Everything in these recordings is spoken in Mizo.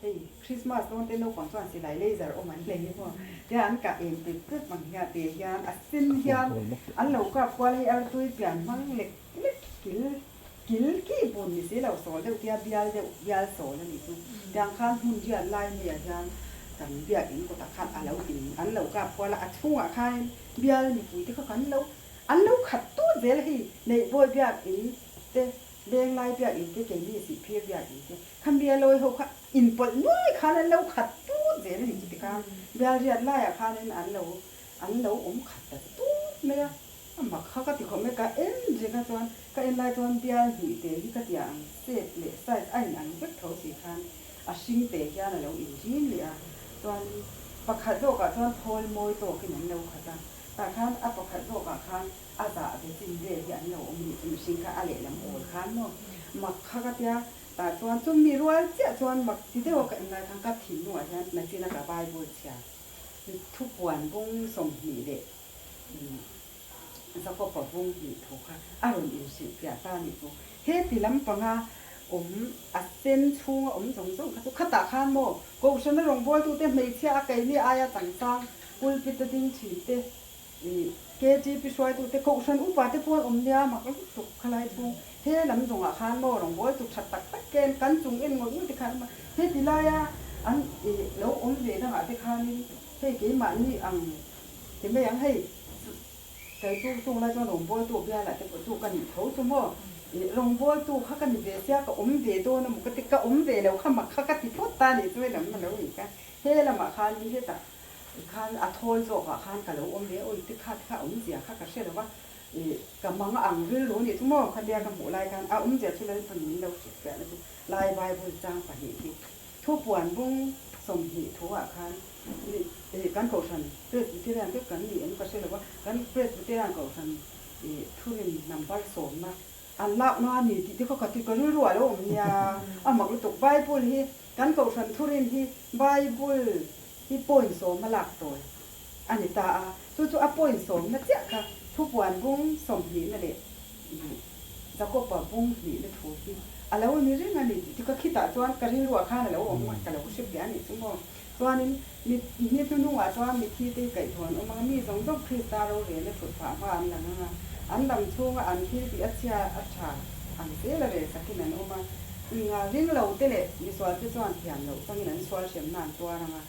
Hei Christmas dawn te naupang chuan silai laser awm an nei maw tia an kah em pep pep ang hian te hian a sen hian an lo kap kual hei artui pian hmang lek lek kil kil ki bun ni si lo sawl deuh tia bial deuh bial sawl a nih chu tiang khan hmun riat lai maiah hian kan biakin kawtah khan a lo in an lo kap kual a a chhungah khanin bial mipui te kha kan lo an lo khat tut zel hei neihbawi biakin te Venglai biakinn te, keini sihphir biakinn te, kha mialawi ho kha inpawlh nuai khan an lo khat tut zel a ni chuti khan bialriat laiah khanin an lo an lo awm khat ta tut mai a, a mak kha ka ti khawp mai, ka en reng a chuan ka en lai chuan bial hnih te hi ka tia ang shape leh size a inang vek tho si khan a hring te hian a lo inrin leh a, chuanin pakhat zawkah chuan thawl mawi tawkin an lo khat a, tah khan a pakhat zawkah khan A zah ve chin vel hi an lo awm nih chu mihring kha a lehlam awl khan maw mak kha ka tia tah chuan chu mi rual chiah chuan mak ti deuh a ka en lai khan ka thinlungah hian nachina ka Bible chhia thupuan bung 20 leh Jakob-a bung hnih thu kha a rawn inhrilhfiah ta nih chu he ti lampanga awm a sen chhunga awm zawng zawng kha chu khatah khan maw Kohhrana rawngbawltute hmeichhia a keini aia changchang pulpit a ding thin te I KTP hruaitute Kohhran upa te pawh an awm nia mak lutuk khalai chhung he lam zawngah khan maw rawngbâwl chu tha tak tak ken kan chung en ngawt ngawt te khan a heti laia an i lo awm ve dangah te khanin hei keimahni ang ti mai ang hei kei chu chung lai chuan rawngbâwltu bialah te pawh chu ka nih tho chu maw i rawngbâwltu kha ka ni ve sia ka awm ve dawn a maw ka ti ka awm ve lo kha mak kha ka ti phawt ta nih chu he lam a lo ni kha he lamah khanin hetah Khan a thawl zawkah khan ka lo awm ve a, awi ti kha ti kha awmzia kha ka hre lo va, ih ka mang a ang rilru a nih chu maw khatia ka hmuh lai khan a awmzia chu Lalpan min lo hrilh fiahna chu lai Bible chang pahnih hi thupuan bung 20 thu ah khan ih kan kohhran Presbyterian vek kan ni em ka hre lo va, kan Presbyterian kohhran ih thurin number sawmna an lak na a ni tih te kha ka ti ka rilru ah lo awm nia a mak lutuk Bible hi kan kohhran thurin hi Bible hi point sawm a lak tawi a ni ta a, chu chu a point sawmna chiah kha thupuan bung 20 na leh Jakob-a bung 2 na thu hi a lo ni reng a ni tih chu ka khitah chuan ka rilruah khan a lo awm ka lo hre piah a nih chu maw. Chuanin mi ni hnuhnungah chuan mithi te hi kaihthawh an awm ang a, mi zawng zawng Krista rorelna thut phah hma an lang ang a, an dam chhunga an thil tih a chhia a tha ang zel a rel sakin an awm a. Nga ring lo te leh misual te chuan thiam loh changin an sual hremna an tuar ang a,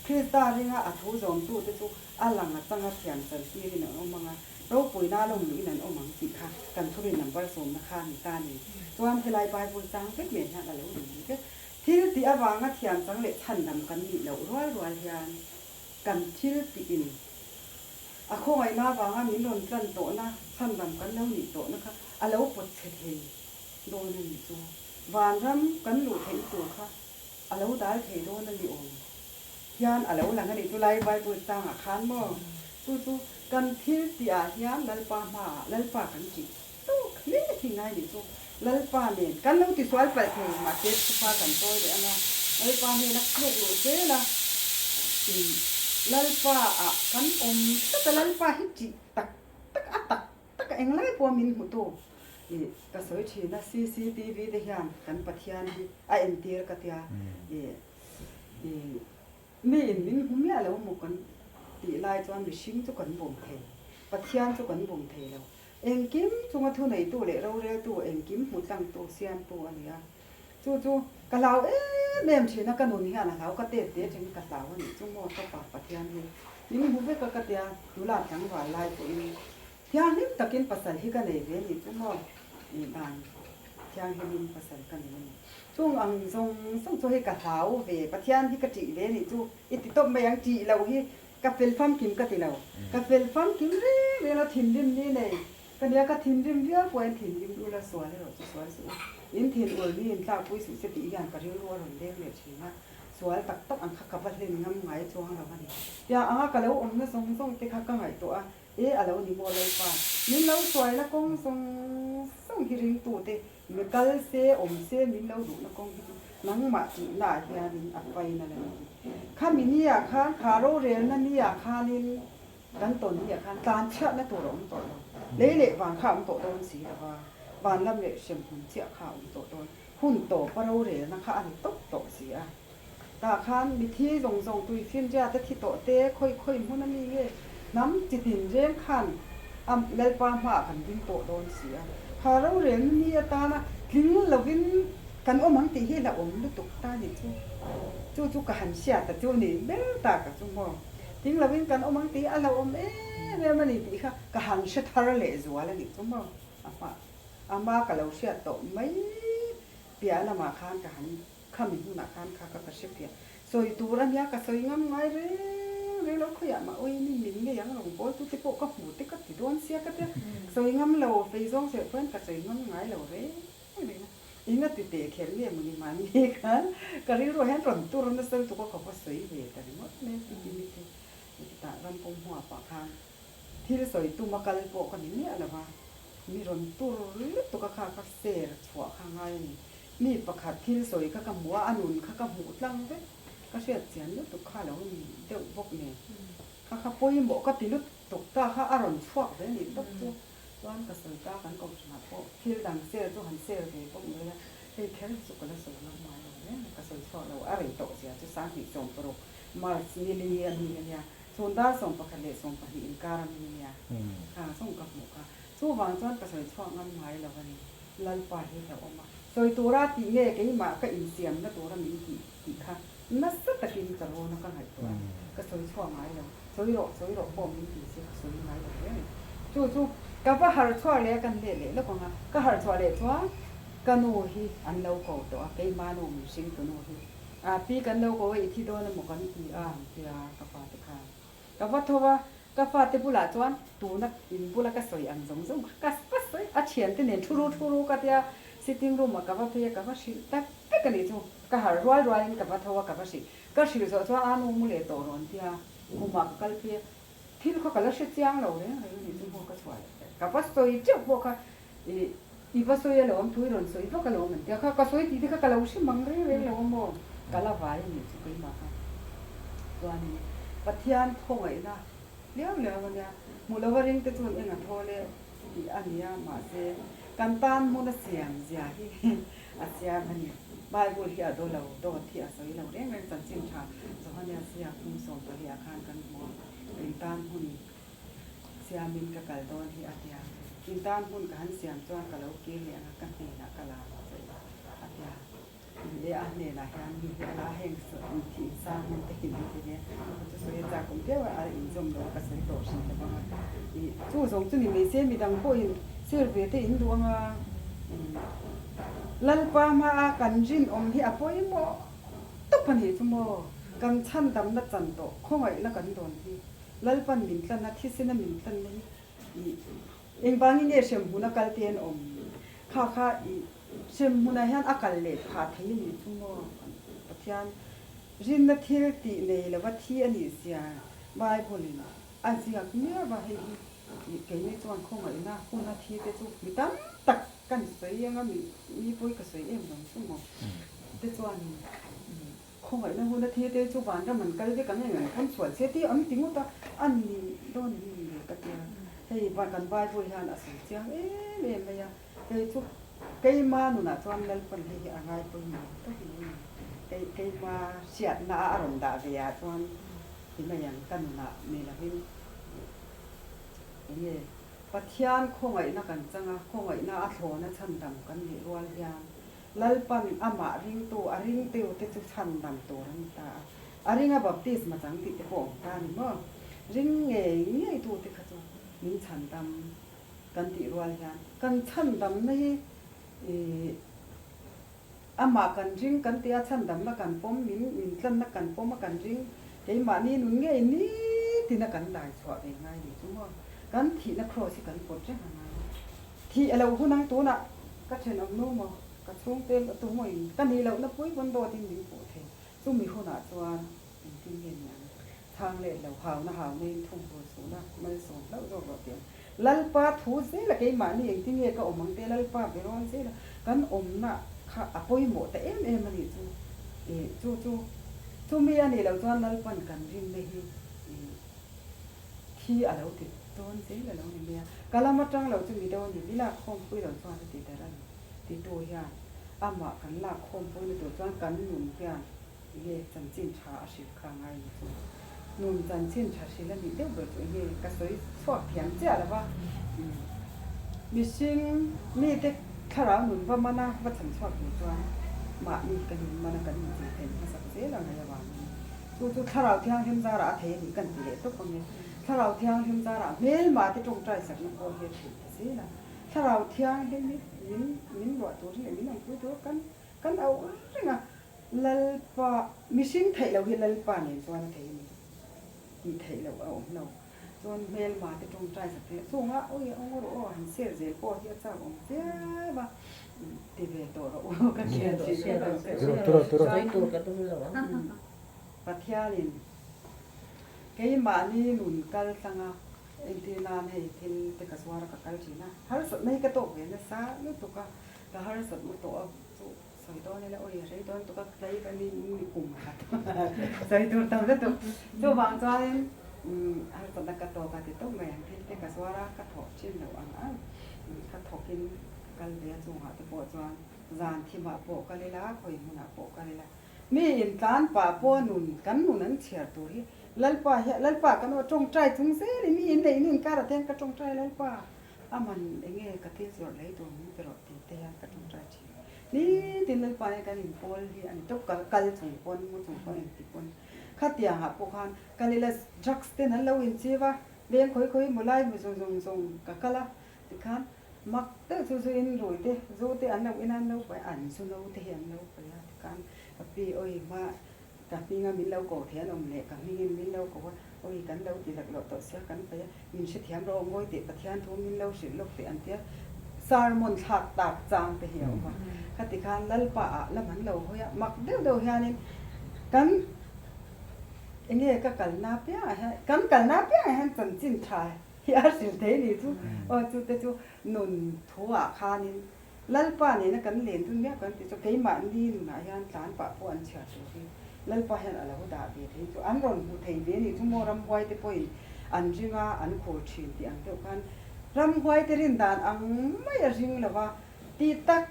Krista ringa a thu zawmtu te chu a lang a changa thiam chan tirin an awm ang a, ropuina lawm luhin an awm ang tih kha kan thurin number sawmna kha ni ta ni. Chuan helai Bible chang vek nen hian a lo ni vek. Thil tih avanga thiam chang leh chhandam kan nih loh rual rual hian kan thil tihin a khawngaihna avanga min rawn tlan tawhna chhandam kan lo nih tawhna kha a lo pawt chhe thei. Dawn a nih chu. Vanram kan luh theih tur kha a lo dal thei dawn a ni awm hian a lo lang a nih chu lai Bible changah khan maw? Chu chu kan thil tih ah hian Lalpa hmaah Lalpa kan tih tawk hle hi ngai nih chu. Lalpa nen kan lo tisual palh thei mahse thupa kan chawi leh anga Lalpa hnena tluk luh zel a Lalpa ah kan awm tlat a Lalpa hi tih tak tak a tak tak a englai pawh min hmutu Ih ka sawi thin a, cctv te hian kan Pathian hi a entir ka tia, ih ih mi in min hmu miah lo maw kan tih lai chuan mihring chu kan bum thei, Pathian chu kan bum thei lo. Engkim chunga thuneitu leh roreltu engkim hmu tlangtu siamtu a ni a, chu chu ka hlau em em thin a, ka nun hian a hlau ka tet te thin ka hlau a nih chu maw ka pa Pathian hi min hmu vek a ka tia, nula tlangval lai pawhin Thianghlim takin pasal hi ka nei ve ni chu maw? Ih dan thianghlimin pasal ka nei a ni. Chung ang zawng zawng chu hei ka hlau ve, Pathian hi ka ṭih ve ni chu i ti tawp mai ang, ṭih loh hi ka fel famkim ka ti lo. Ka fel famkim reng reng lo, thinrim ni nei ka nia, ka thinrim viau pawh hian thinrim ula sual erawh chu sual suh u. In thin ur ni in tlakpui suh se tih hian ka rilru a rawn leng leh ṭhin a, sual tak tak ang kha ka va hlen ngam ngai chuang lo a ni. Tiang anga ka lo awmna zawng zawng te kha ka ngaihtuah a, E a lo ni maw Lalpa, min lo hruaina kawng zawng zawng hi ringtute mi kal se awm se min lo duhna kawng hi chu nangmah tihnaah hianin a final a ni. Khami niah khan, kha rorelna niah khanin kan tawn niah khan tlan chhiatna tur a awm tawh lo. Lei leh van kha a awm tawh dawn si lo va, van lam leh hremhmun chiah kha a awm tawh dawn. Hun tawpa rorelna kha a ni tawp tawh si a. Tah khan mithi zawng zawng tuifinria te thi tawh te khawi khawi hmun a mi nge hnam chi tin reng khan a Lalpa hmaah kan ding tawh dawn si a. Kha rorelna ni atana tling lovin kan awm ang tih hi hlauhawm lutuk ta nih chu. Chu chu ka han hriat a chu nih ber ta ka chu maw. Tling lovin kan awm ang tih hi a hlauhawm em em a ni tih kha ka han hre thar leh zual a nih chu maw. A hma a hma ka lo hriat tawh mai piah lamah khan ka han Khami hmunah khan kha ka ka hre piah. Sawi tur a nia, ka sawi ngam ngai reng reng lo, khawiah mah awi min min ngei ang rawngbawltu te pawh ka hmu te ka ti dawn sia ka tia, sawi ngam lo fei zawng sawi pawhin ka sawi ngam ngai lo reng reng a. Eng a ti teh kher nge mawni mahni khan ka rilruah hian rawn tur nasa lutuk a ka va sawi ve ta ringawt mai a ti mi te tah rampum huapah khan thil sawi tum a kal pawh ka ni miah lo va, mi rawn tur lutuk a kha ka ser chhuah kha ngai a ni. Mi pakhat thil sawi kha ka hmu a, a nun kha ka hmuh tlang vek. Ka hriat chian lutuk kha lo ni deuh bawk nen. Kha kha pawimawh ka ti lutuk ta kha a rawn chhuak ve nih tawp chu. Chuan ka sawi ta kan kohhranah pawh thil dang sel chu han sel ve bawk mai a, hei kher hi chu ka la sawi ngam ngai lo reng a, ka sawi chhuak lo. A rei tawh zia chu 2016 March ni li a mi a nia, chhun dar 11 leh 12 inkar a mi a nia. Kha zawng ka hmuh kha. Chuvang chuan ka sawi chhuak ngam ngai lo a ni. Lalpa hi ka awm a, sawi tura tih nge keimah ka insiamna tura min tih tih kha nasa takin ka rawn a ka ngaihtuah a, ka sawi chhuak ngai lo. Sawi rawh, sawi rawh pawh min ti se ka sawi ngai lo reng. Chu chu ka va harh chhuak leh a kan let leh lawk ang a, ka harh chhuah leh chuan ka nu hi an lo ko tawh a, keimah nu min hring tu nu hi a pi kan lo ko a i thi dawn emaw kan ti a an tia ka fate khan. Ka va tho a, ka fate bulah chuan tuna in bula ka sawi ang zawng zawng kha ka va sawi a, thiante nen thu ru thu ru ka tia sitting room ah ka va phei a, ka va hrilh tak tak a nih chu, ka harh rual rualin ka va tho a, ka va hrilh, ka hrilh zawh chuan a nu mu leh tawh rawn tia khumah ka kal phei a, thil kha ka la hre chiang lo reng reng a nih chu maw ka chhuah leh ta, ka va sawi teuh pawh kha ih i va sawi alawm thu i rawn sawi vak alawm an tia kha ka sawi tih te kha ka lo hre mang reng reng lo a maw ka la vai a nih chu keimah kha chuanin Pathian khawngaihna liau liau a nia hmuh lova ring te chuan eng a thawl e tih a nia mahse kan tan hmun a siam zia hi a siam a ni Bible hi a daw lo dawt hi a sawi lo reng reng chanchin tha Johania ziak kum 14 ah khan kan hmu a in tan hmun Siamin ka kal dawn hi a tia. In tan hmun ka han siam chuan ka lo kir leh anga ka hnenah ka la ang che a tia. Ni e, a hnenah hian mi hi a la heng thih insang hmun te hi min ti ve. Ka chu sawi a chak awm viau a, a inzawm lo a ka sawi tawh hrin lo vang a. Ih, chu zawng chu ni mai se midang pawhin sir ve te in duh anga Lalpa hmaa kan rinawm hi a pawimawh tawp a nih chu maw? Kan chhandamna chan tawh khawngaihna kan dawn hi. Lalpan min tlanna, thisena min tlanna hi i engvangin nge hremhmuna kal te an awm? Kha kha i hremhmunah hian a kal leh phah thei a nih chu maw? Pathian rinna thil tih nei lova thi a nih zia Bible in a ziak miau va, hei hi i keini chuan khawngaihna huna thi te chu mi tam tak kan sawi anga mi pawi ka sawi em lo chu maw? Te chuanin Khawngaihna hun a thi te chu vanram an kal vek ang eng an pawn sual che tih an ti ngawt a, an ni dawn em ni le ka tia. Hei kan Bible hian a sawi chiang em em mai a, kei chu keima nunah chuan Lalpan hei hi a ngai pawimawh tawp mai a ni. Kei keima hriatna a rawn dah ve ah chuan ti mai ang ka nunah ni lovin enge Pathian khawngaihna kan chang a, khawngaihna a thlawna chhandam kan nih rual hian Lalpan amah ringtu a ringteu te chu chhandam tur a ni ta a, a ringa baptisma chang tih te pawh awm ta a ni maw? Ring ngei ngei tu te kha chu min chhandam kan tih rual hian kan chhandamna hi ih amah kan ring kan tih a chhandamna kan pawm min min tlanna kan pawm a kan ring keimahni nun ngei nitin a kan dai chhuah ve ngai ni chu maw? Kan thihna cross hi kan pawt reng a ngai. Thih a lo hun ang tunah ka thenawm nu maw, ka chhungte tu maw in ka nih lohna pui pawn dawt in min puh thei. Chumi hunah chuan engtin nge ni ang? Chhang let lo, hauna hauna in thung tur suhna malsawm hlauh zawk rawh tih ang. Lalpa thu zela keimahni engtin nge ka awm ang te Lalpa be rawn zela kan awmna kha a pawimawh ta em em a nih chu. Ih chu chu chumi a nih loh chuan Lalpan kan rinna hi ih Thi a lo ti dawn zel a lo ni mai a, ka lam atang lo chu mi deuh a ni, mi lak khawmpui lo chuan a ti der a ni. Titu hian amah kan lak khawmpuina tur chuan kan nun hian i. Enge chanchin tha a hrilh kha ngai ni chu? Nun chanchin tha hrilh a nih deuh ber chu enge ka sawi chhuak thiam chiah lo va. Mihring mite thlarau nun va mana va chhan chhuak tur chuan mahni kan in mana kan inchei theih hmasak zel a ngaih avangin chu chu thlarau thianghlim zarah a thei a nih kan ti leh tawp ang e. Thlarau thianghlim zarah hmelma te tawngtai sakna pawh hi a theih ta zel a. Thlarau thianghlim hi min min ruah turin leh min awmpui tur kan kan auh reng a. Lalpa, mihring theih loh hi Lalpa nen chuan a thei a ni. Tih theih loh a awm lo. Chuan hmelma te tawngtai sak te chunga ui a awng rawh aw han share zel pawh hi a chak awm viau a, ti ve tawh rawh u ka thian thin ka rawn sawi. Pathianin keimahni nun kal tlanga entir nan hei thil te ka zuar a ka kal thin a, harsatna hi ka tawk ve nasa lutuk a, ka harsatna tawh a chu Sawi dawn ila awi a rei dawn tuk a, tlai ka ni ni kum khat sawi tur tam lutuk. Chuvang chuanin harsatna ka tawk a ti tawp mai ang thil te ka zuar a, ka thawh thin loh ang ang ka thawkin ka kal ve a chungah te pawh chuan zan thimah pawh kal ila khawi hmunah pawh kal ila mi intlan pah pawh nun kan nun an chhiar tur hi Lalpa hi Lalpa kan aw tawngtai chung zelin mi inneih in inkar ah te hian ka tawngtai Lalpa Aman enge ka thil zawrh lei tur min pe rawh tih te hian ka tawngtai thin. Nitin Lalpa hian kan inpawl hi a ni tawp, ka kal chung pawn, mu chung pawn, engti pawn. Khatiangah pawh khan kal ila drugs ten an lo inchiv a, veng khawi khawi mu lai mu zawng zawng zawng ka kal a, tikhan mak deuh chu zu in rui te, zu te an lo in a, an lo paih a, an zu no te hi an lo paih a, tikhan ka pi awi hma Ka hminga min lo ko thei an awm leh ka hmingin min lo ko a, awi kan lo ti lak loh tawh sia kan paih a, min hrethiam rawh aw ngawi teh Pathian thu min lo hrilh lawk teh an tia sermon thlak tak chang te hi a awm a, khati khan Lalpa ah lam an lo hawi a, mak deuh deuh hianin kan enge ka kalna piangah hian kan kalna piangah hian chanchin tha hi a hrilh thei ni chu aw chu te chu nun thu ah khanin Lalpa nena kan len dun miah kan tih chu keimahni nunah hian tlan pah pawh an chhiar tur hi Lalpa hian a lo dah ve thei chu an rawn hmu thei ve ni chu maw ramhuai te pawhin an ring a an khur thin tih ang deuh khan ramhuai te rin dan ang mai a ring lo va tih tak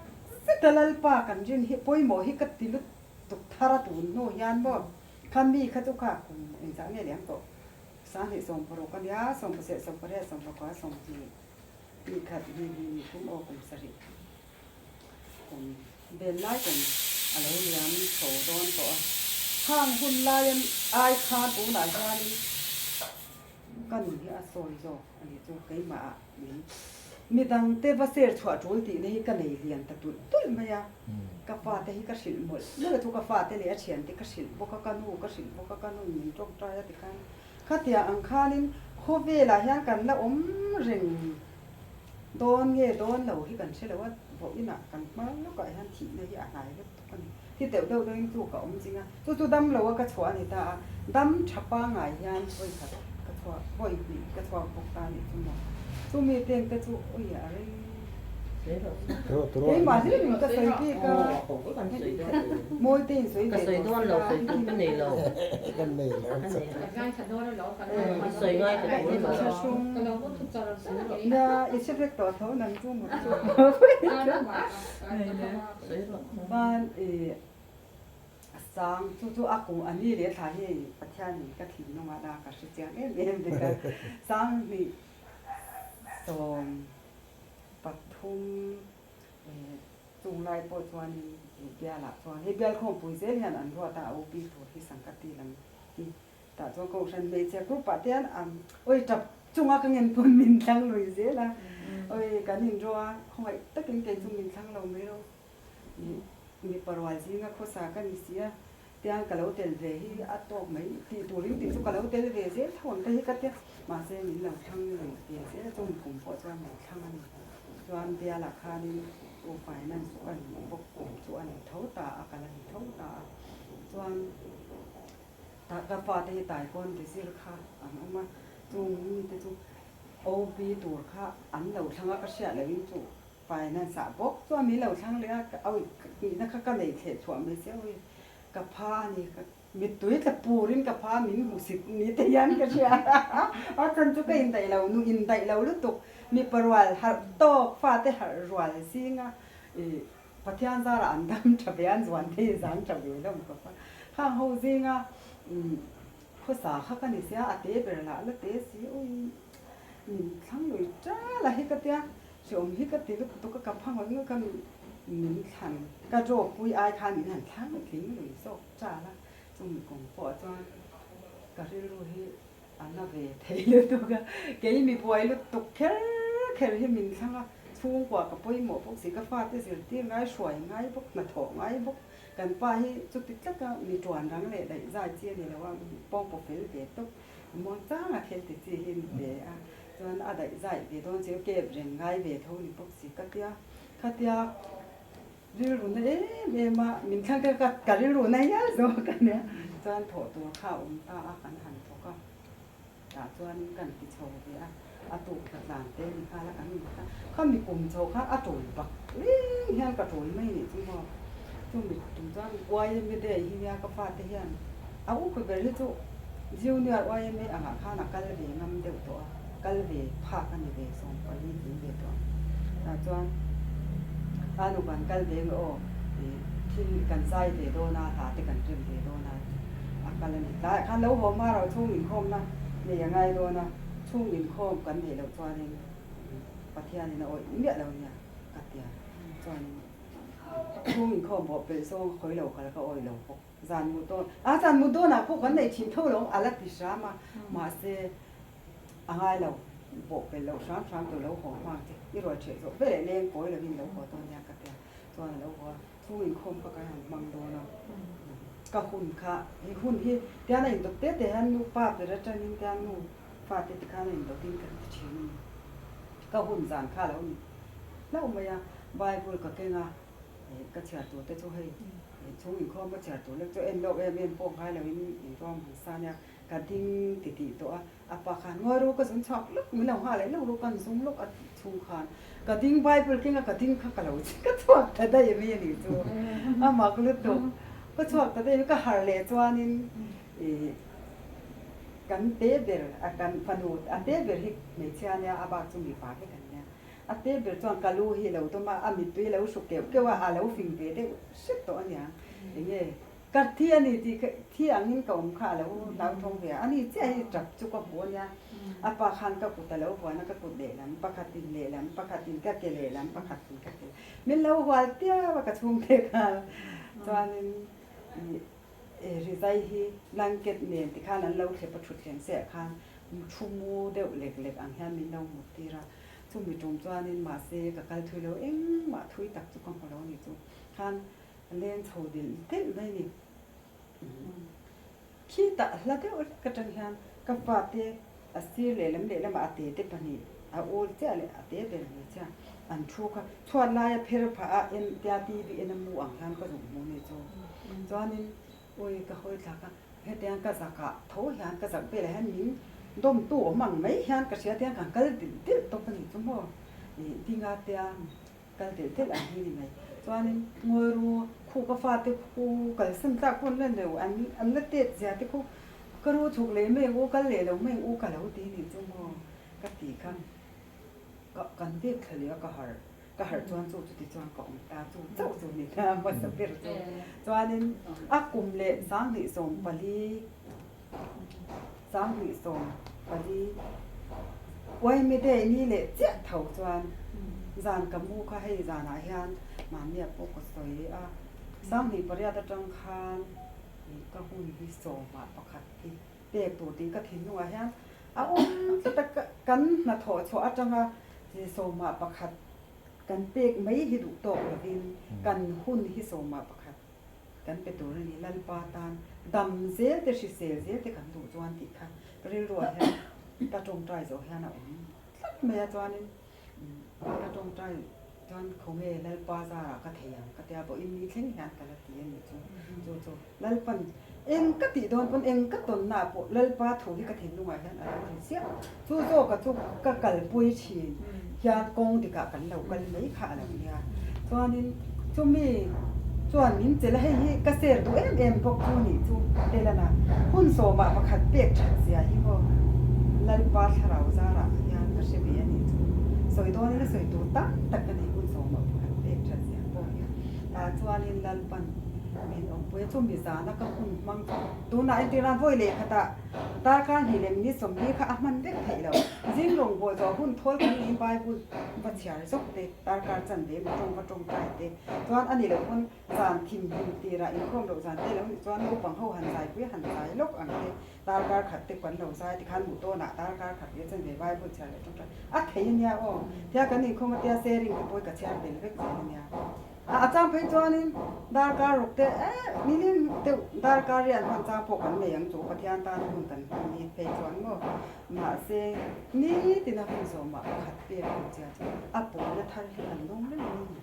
zet a Lalpa kan rin hi pawimawh hi ka ti lutuk thar a tun hnu hian maw kha mi kha chu kha kum engzah nge liam tawh 20 16 a nia 17 18 19 20 Ni khat ni hnih ni thum aw kum sarih kum vel lai kum a lo liam chho dawn tawh a. Khang hun laia ai khan tunah hianin ka nun hi a sawi zawk a ni chu keimah ah min midangte va ser chhuah tul tihna hi ka nei lian ta tulh tulh mai a. Ka fate hi ka hrilh mawlh mawlh a chu ka fate leh a thiante ka hrilh bawk a, ka nu ka hrilh bawk a, ka nun min tawngtai a tikhan Khatiang ang khanin khawvelah hian kan la awm reng dawn nge dawn lo hi kan hre lo a, vawiinah kan hma lawkah hian thihna hi a hnai vek tawk a ni. Thi deuh deuh deuhin chu ka awm ching a, chu chu dam loa ka chhuah a ni ta a, dam tha pangai hian vawi khat ka chhuak, vawi hnih ka chhuak bawk ta a nih chu maw. Chumi teng te chu ui a rei. Keimah hlim in ka sawi bik a, Mawite in sawi ve tawh sela. Nia i hre vek tawh tho nang chu mut chu. Chuan i sang chu chu a kum a ni leh thla hi Pathianin ka thinlung a la ka hre chiang em em vek a, sang hnih sawm. Pathum chung lai pawh chuanin he bialah chuan hei bial khawmpui zel hian an ruat a, a UP tur hi Sangkati lam hi tah chuan Kohhran hmeichhia group ah te hian an awi tap chunga ka ngen pawn min thlang lui zel a, awi kan inro a, khawngaih takin kei chu min thlang lo mai ro mipa rual zinga khawsa ka ni si a. Tiang ka lo tel ve hi a tawk mai tih turin tih chu ka lo tel ve zel tho ang te hi ka tia, mahse min lo thlang lui ve zel a, chung kum pawh chuan min thlang a ni. Chuan bialah khanin u finance chu a ni bawk kum chu a ni tho ta a, ka la ni tho ta a. Chuan tah ka fate hi taikawn ti zir kha an awm a, chung mite chu OB tur kha an lo thlang a, ka hriat lohin chu Finance ah bawk chuan min lo thlang leh a, ka awi nihna kha ka nei thleh chhuah mai che awi ka pha a ni, ka mittui tla purin ka pha min hmu sit ni te hian ka hria a, chhan chu ka indaih lo, nu indaih lo lutuk, mipa rual harh tawk, fate harh rual zinga i Pathian zarah an dam tha ve, an zuan thei zang tha ve hlawm khawp a. Khang ho zinga khawsa kha ka ni sia, a te ber lah la te si ui min thlang lui tal a hi ka tia, hreawm hi ka ti lutuk a, ka pha ngawih ngawih kha min thlan ka draw pui ai khan min han thlang tling lui zawk tal a, chumi kum pawh chuan ka rilru hi A na ve thei lutuk a, kei mi buai lutuk kher kher hi min thlang a, chhungkua ka pawimawh bawk si, ka fate zirtir ngai, hruai ngai bawk, hnathawh ngai bawk, kan pa hi chuti tlaka mi tuan rang leh daih zai chi a ni lo a, pawngpaw fel ve tawp, muang changa thil ti chi hi a ni ve a, chuan a daih zai ve dawn chi, kep reng ngai ve tho ni bawk si ka tia, khatia Rilru na em em a, min thlang te ka ka rilru na hial zawk a nia. Chuan thawh tur kha a awm ta a, kan han thawk a, tah chuanin kan ti chho ve a, a tuk thla tlan te ni nghal a kan inhlat a, khami kum chho kha a tul bak reng hian ka tul mai nih chu maw. Chumi tum chuan YMA day hi nia ka fate hian a upa ber hi chu Junior YMA angah khan a kal ve ngam deuh tawh a, kal ve phak a ni ve 14 tling ve tawh a. Tah chuan a nu kan kal ve nge aw ih thil kan zai ve dawn a, hla te kan rem ve dawn a a kal a ni. Tlaiah khan lo haw hma rau chhung inkhawmna nei a ngai dawn a, chhung inkhawm kan neih loh chuanin Pathianin a awih miah lo nia ka ti a. Chuanin chhung inkhawm bawh pelh zawng a khawi lo kal ka awih lo bawk. Zan mu dawn a zan mu dawnah pawh kan neih thin tho lo a la ti hram a, mahse a ngai lo bawh pel loh hram hram tur lo haw hma che i rawi ṭheh zawh veleh leng kawi lovin lo haw dawn nia ka tia chuan a lo haw a, chhung inkhawm kha kan han hmang dawn a, ka hun kha he hun hi tian a indawt te te hian nu pa ber atangin tian nu fate te khan a indawtin kan ti thin a ni, ka hun zan kha a lo ni hlauh mai a, Bible ka keng a. Ka chhiar tur te chu hei chhung inkhawm ka chhiar tur lek chu en lawk em em pawh ngai lo in in ruam han sa nia ka ding ti tih tawh a, a pa khan ngawi ru ka zun chhuak lawk min lo nghah leh lawk ru kan zum lawk a tih chhung khan ka ding bible keng a ka ding kha ka lo ka chhuak ta daih mai a nih chu a mak lutuk ka chhuak ta daih ka harh leh chuanin ih kan te ber a kan fanu a te ber hi hmeichhia nia a bak chu mipa vek an nia. A te ber chuan ka lu hi lo dawm a, a mittui a lo hru keuh keuh a, a lo fing ve deuh hret tawh a niang. Enge ka thi a ni tih kha thi angin ka awm kha a lo hlauthawng ve a, ani chiah hi tap chu ka hmu a nia. A pa khan ka kut a lo vuan a, ka kut lehlam pakhatin lehlam pakhatin ka ke lehlam pakhatin ka ke min lo hual tiau a ka chhungte khan chuanin ih rizai hi blanket nen tikhan an lo thlep a thutthleng se ah khan thu mu deuh lek lek ang hian min lo mut tir a. Chumi tum chuanin mahse ka kal thui lo engmah thui tak chu ka hmu lo a ni chu khan leng chho dilh dilh mai a ni. Khitah hla deuh hlek atang hian ka fate a sir lehlam lehlamah a te te pahnih a ul chiah leh a te ber ve chiah an thu kha chhuat laia pher phah a en tia TV en a mu ang hian ka zuk hmu a ni chu. Chuanin Awi ka hawi thlak a, hetiang ka zakah tho hian ka zak velah hian min dawmtu awm ang mai hian ka hria tiang kan kal dilh dilh tawp a nih chu maw ih dinga tia kal dilh dilh ang hi ni mai. Chuanin ngawi ru khu ka fate khu kalsan tlak pawh an la neu an an la tet zia te khu ka ru chhuk leh mai ang u kal leh lo mai ang u ka lo ti nih chu maw ka ti kha ka kan bek thla leh a ka harh. Ka harh chuan chu chuti chuan ka awm ta chu chauh chu ni ta hmasa ber chu. Chuanin a kum leh 2014 2014 Uaimedei ni leh chiah tho chuan zan ka mu kha hei zanah hian mahnia pawh ka sawi a, 2008 atang khan ka hun hi sawmah pakhat hi pek tur tih ka thinlungah hian a awm tlat a, kan hnathawh chhuah atanga sawmah pakhat kan pek mai hi duh tawk lovin kan hun hi sawmah pakhat kan pe tur a ni. Lalpa tan dam zel te hrisel zel te kan duh chuan tih kha rilruah hian ka tawngtai zawh hian a awm tlat mai a, chuanin ka tawngtai chuan khawnge Lalpa zarah ka thei ang ka tia pawhin ni thleng hian ka la ti a nih chu. Chu chu Lalpan eng ka tih dawn pawn eng ka tawnna ah pawh Lalpa thu hi ka thinlungah hian a lo ri chiah. Chu zawka chu ka kalpui thin hian kawng dikah kan lo kal mai kha a lo nia. Chuanin chumi chuan min chelh a, hei hi ka share duh em em bawk chu nih chu Telana hun sawmah pakhat pek that zia hi maw Lalpa thlarau zarah hian ka hre ve a nih chu. Sawi dawnin a sawi tur tam tak ka nei hun sawmah pakhat pek that zia pawh hi. Tah chuanin Lalpan. Min awmpui a, chumi zana ka hun hmang chu tunah entirna vawi leh khatah darkar hnih leh minute 40 kha a hman vek theih lo. Zing rawngbâwl zawh hun thawl kan niin Bible va chhiar zawk te, darkar chanve emaw tawng va tawngtai te chuan a ni loh pawn zan thim hlim tirah inkhawm loh zan te lo nih chuan naupang ho han zaipui han zai lawk ang te, darkar khat te kan lo zai tikhan hmuh tawnah darkar khat leh chanve Bible chhiar leh tawngtai a thei a nia aw. Tia kan inkhawm a tia sharing te pawh hi ka chhiar tel vek zel a nia. A chang phei chuanin darkar ruk te eh nilim deuh darkar riat hman chang pawh kan nei ang chu Pathian tana hun kan hman ni phei chuan maw mahse nitina hun zawmah pakhat pek ang chia chu a pawlna thar hi kan dawng reng mai a ni.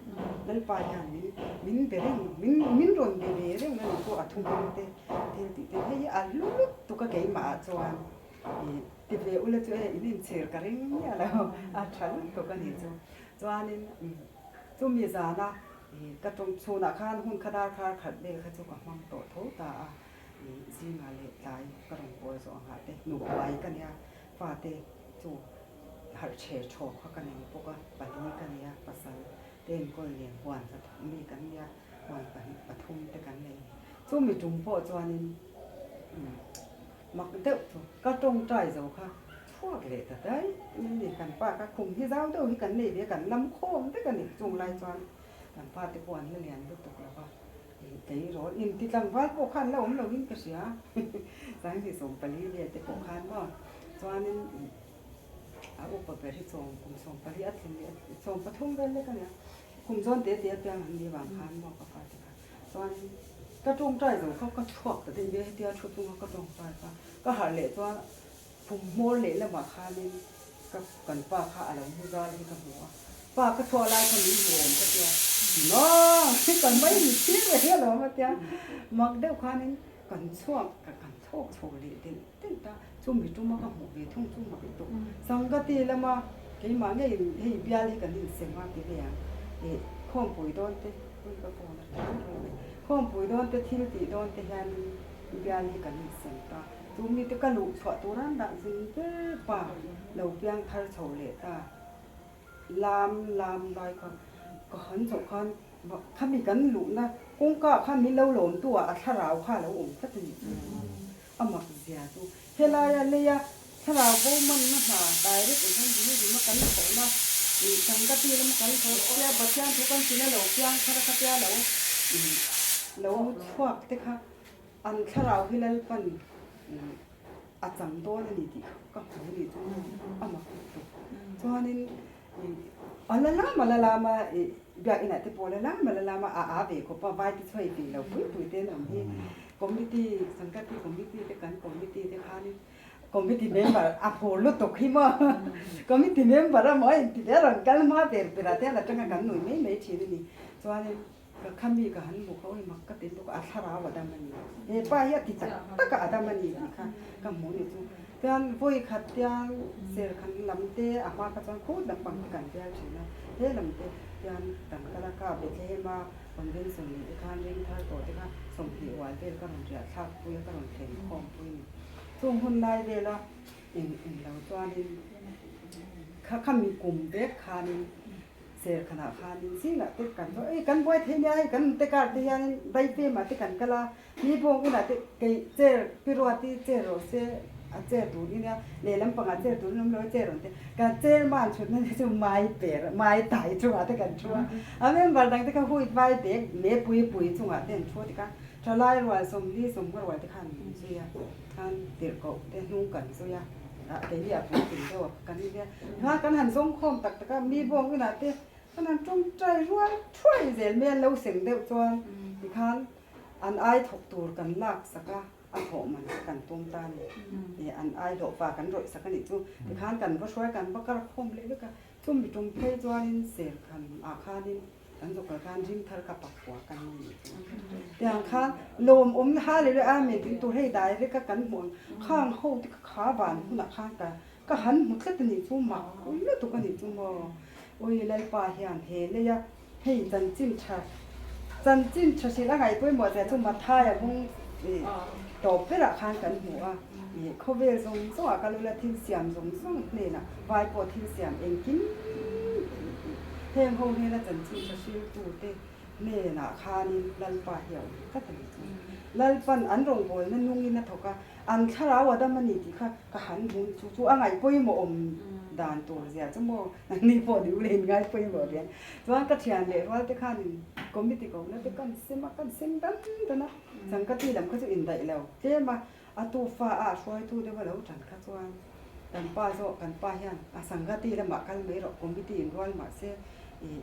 Lalpa hian min min be reng min min rawn be ve reng a ni chu a thuhmang te thil tih te hei hi a hlu lutuk a keimah ah chuan ih ti ve ula chu e in inchhir ka ring miah lo a tha lutuk a ni chu chuanin Chumi zana ka tawng chhunah khan hun kha darkar khat vel kha chu ka hmang tawh tho ta a, zingah leh tlai ka rawn kawl zawh angah te nupuai ka nia, fate chu harh chhe thaw kha ka nei bawk a, pali ka nia, pasal te enkawl nen huan hnathawk mi kan nia, huan pahnih pathum te kan nei. Chumi tum pawh chuanin Mak deuh chu ka tawngtai zo kha chhuak leh ta daih mai a ni. Kan pa kha khum hi zau deuh hi kan nei ve a, kan lam khawm vek a ni. Chung lai chuan kan pa te pawh an la lian lutuk lo va, tleirawl inti tlangval pawh kha an la awm lovin ka hria. Sanghnih 14 vel te pawh khan maw chuanin a upa ber hi sawm kum 14 a tling leh 13 vel lek a nia. Kum zawn te te apiang an ni vang khan maw ka pa te kha. Chuan ka tawngtai zo kha ka chhuak ta daih ve hetia thu chunga ka tawngtai kha ka harh leh chuan khum hmawr leh lamah khanin ka kan pa kha a lo mu zal hi ka hmu a, pa ka chhuah lai kha min hmu awm ka tia maw kan mai mi thil ve hi alawm a tia mak deuh khanin kan chhuak ka kan chhawk chho leh delh delh ta chumi tuma ka hmuh ve thung chu mak lutuk Sangati lama keimah ngeiin hei bial hi kan insem a ti ve ang ih khawmpui dawn te. Ui ka phone a tang reng mai. Khawmpui dawn te thil tih dawn te hian bial hi kan insem ta. Chu mite ka luh chhuah tur an dah zing ber pa lo piang thar chho leh ta. Lam lam lai kha ka han chhoh khan khami kan luhna kawngka ah khan min lo lawm tu ah a thlarau kha a lo awm tlat a nih chu. A mak zia chu helaia leia thlarau bo manna hna direct in kan zui zuma kan thawhna ih sangati lama kan thawh sia Pathian thu kan hrilh a lo piang thar a khatia lo ih lo chhuak te kha an thlarau hi Lalpan a chang dawn a ni tih kha ka hmu a nih chu a mak lutuk. Chuanin ih a la lam a la lam a ih biakinah te pawh a la lam a la lam a a a ve khawp a vai te chhuai ve lo pui pui te an awm hi. Committee, Sangati committee te kan committee te khanin committee member a phur lutuk hi maw committee member a maw a inti ve a rawn kal hma ber ber ah te hian atanga kan nui mai mai thin a ni. Chuanin ka khami ka han hmu kha awi mak ka ti lutuk a thlarau a dam a ni. He pa hi a ti tak tak a a dam a ni tih kha ka hmu ni chu. Chuan vawi khat tiang serkhan lam te a hma kha chuan khut lampang te kan bial thin a, he lam te tiang kan kal a ka Bethlehem a Convention nih te khan ring thar tawh te kha 20 ual vel ka rawn riah thlak pui a, ka rawn thlen khawm pui a ni. Chung hun lai vela eng eng lo chuanin kha khami kum vek khanin serkhanah khanin zingah te kan chu ei kan buai thei nia hei kan te car te hianin daifemah te kan kal a, mi bawng inah te kei chair pi ruati chair rawh se a chair tur i nia lehlam pangah chair tur in awm lo a chair rawn ti ka chair man chhutna te chu mai per mai tai chungah te kan thu a a member dang te kha huit vai bag me pui pui chungah te an thu a tikhan thalai rual 40 50 rual te khan min zui a khan tirhkoh te hnung kan zui a ah keini a puitling deuh a kan nia khan kan han zawng khawm tak tak a mi bawng inah te kan han tawngtai rual thuai zel mai an lo seng deuh chuan tikhan an ai thawk tur kan lak sak a. A thawh man kha kan tum ta a ni. Ih an ai hlawh fa kan rawih sak a nih chu. Tikhan kan va hruai kan va kar khawm leh vek a. Chumi tum phei chuanin serkhan ah khanin kan zawkal khan ring thar kha pakua kan ni nih chu. Tiang khan lawmawm na hallelujah amen tih tur hei dai vek a kan hmuh ang. Khang ho te kha kha van hunah khan ka ka han hmu tlat a nih chu mak lutuk a nih chu maw. Ui Lalpa hian he leia Hei chanchin tha chanchin tha hrilh a ngaih pawimawh zia chu Mathaia bung tawp berah khan kan hmu a, ih khawvel zawng zawngah kal ula thil siam zawng zawng hnenah vai pawh thil siam engkim heng ho hnena chanchin tha hriltute Hnenah khanin Lalpa hi a awm tlat a ni chu. Lalpan an rawngbawlna nungin a thawk a, an thlarau a dam a ni tih kha ka han hmu chu chu a ngaih pawimawh awm dan tur zia chu maw ni pawh ni ule in ngai pawimawh rian. Chuan ka thian leh rual te khanin committee kohna te kan sem a, kan sem dan dan a, changkati lam kha chu indaih lo tlem a, a tufa a hruaitu deuh a lo tan kha chuan kan pa zawk kan pa hian a sangati lamah kal mai rawh committee in rual mahse ih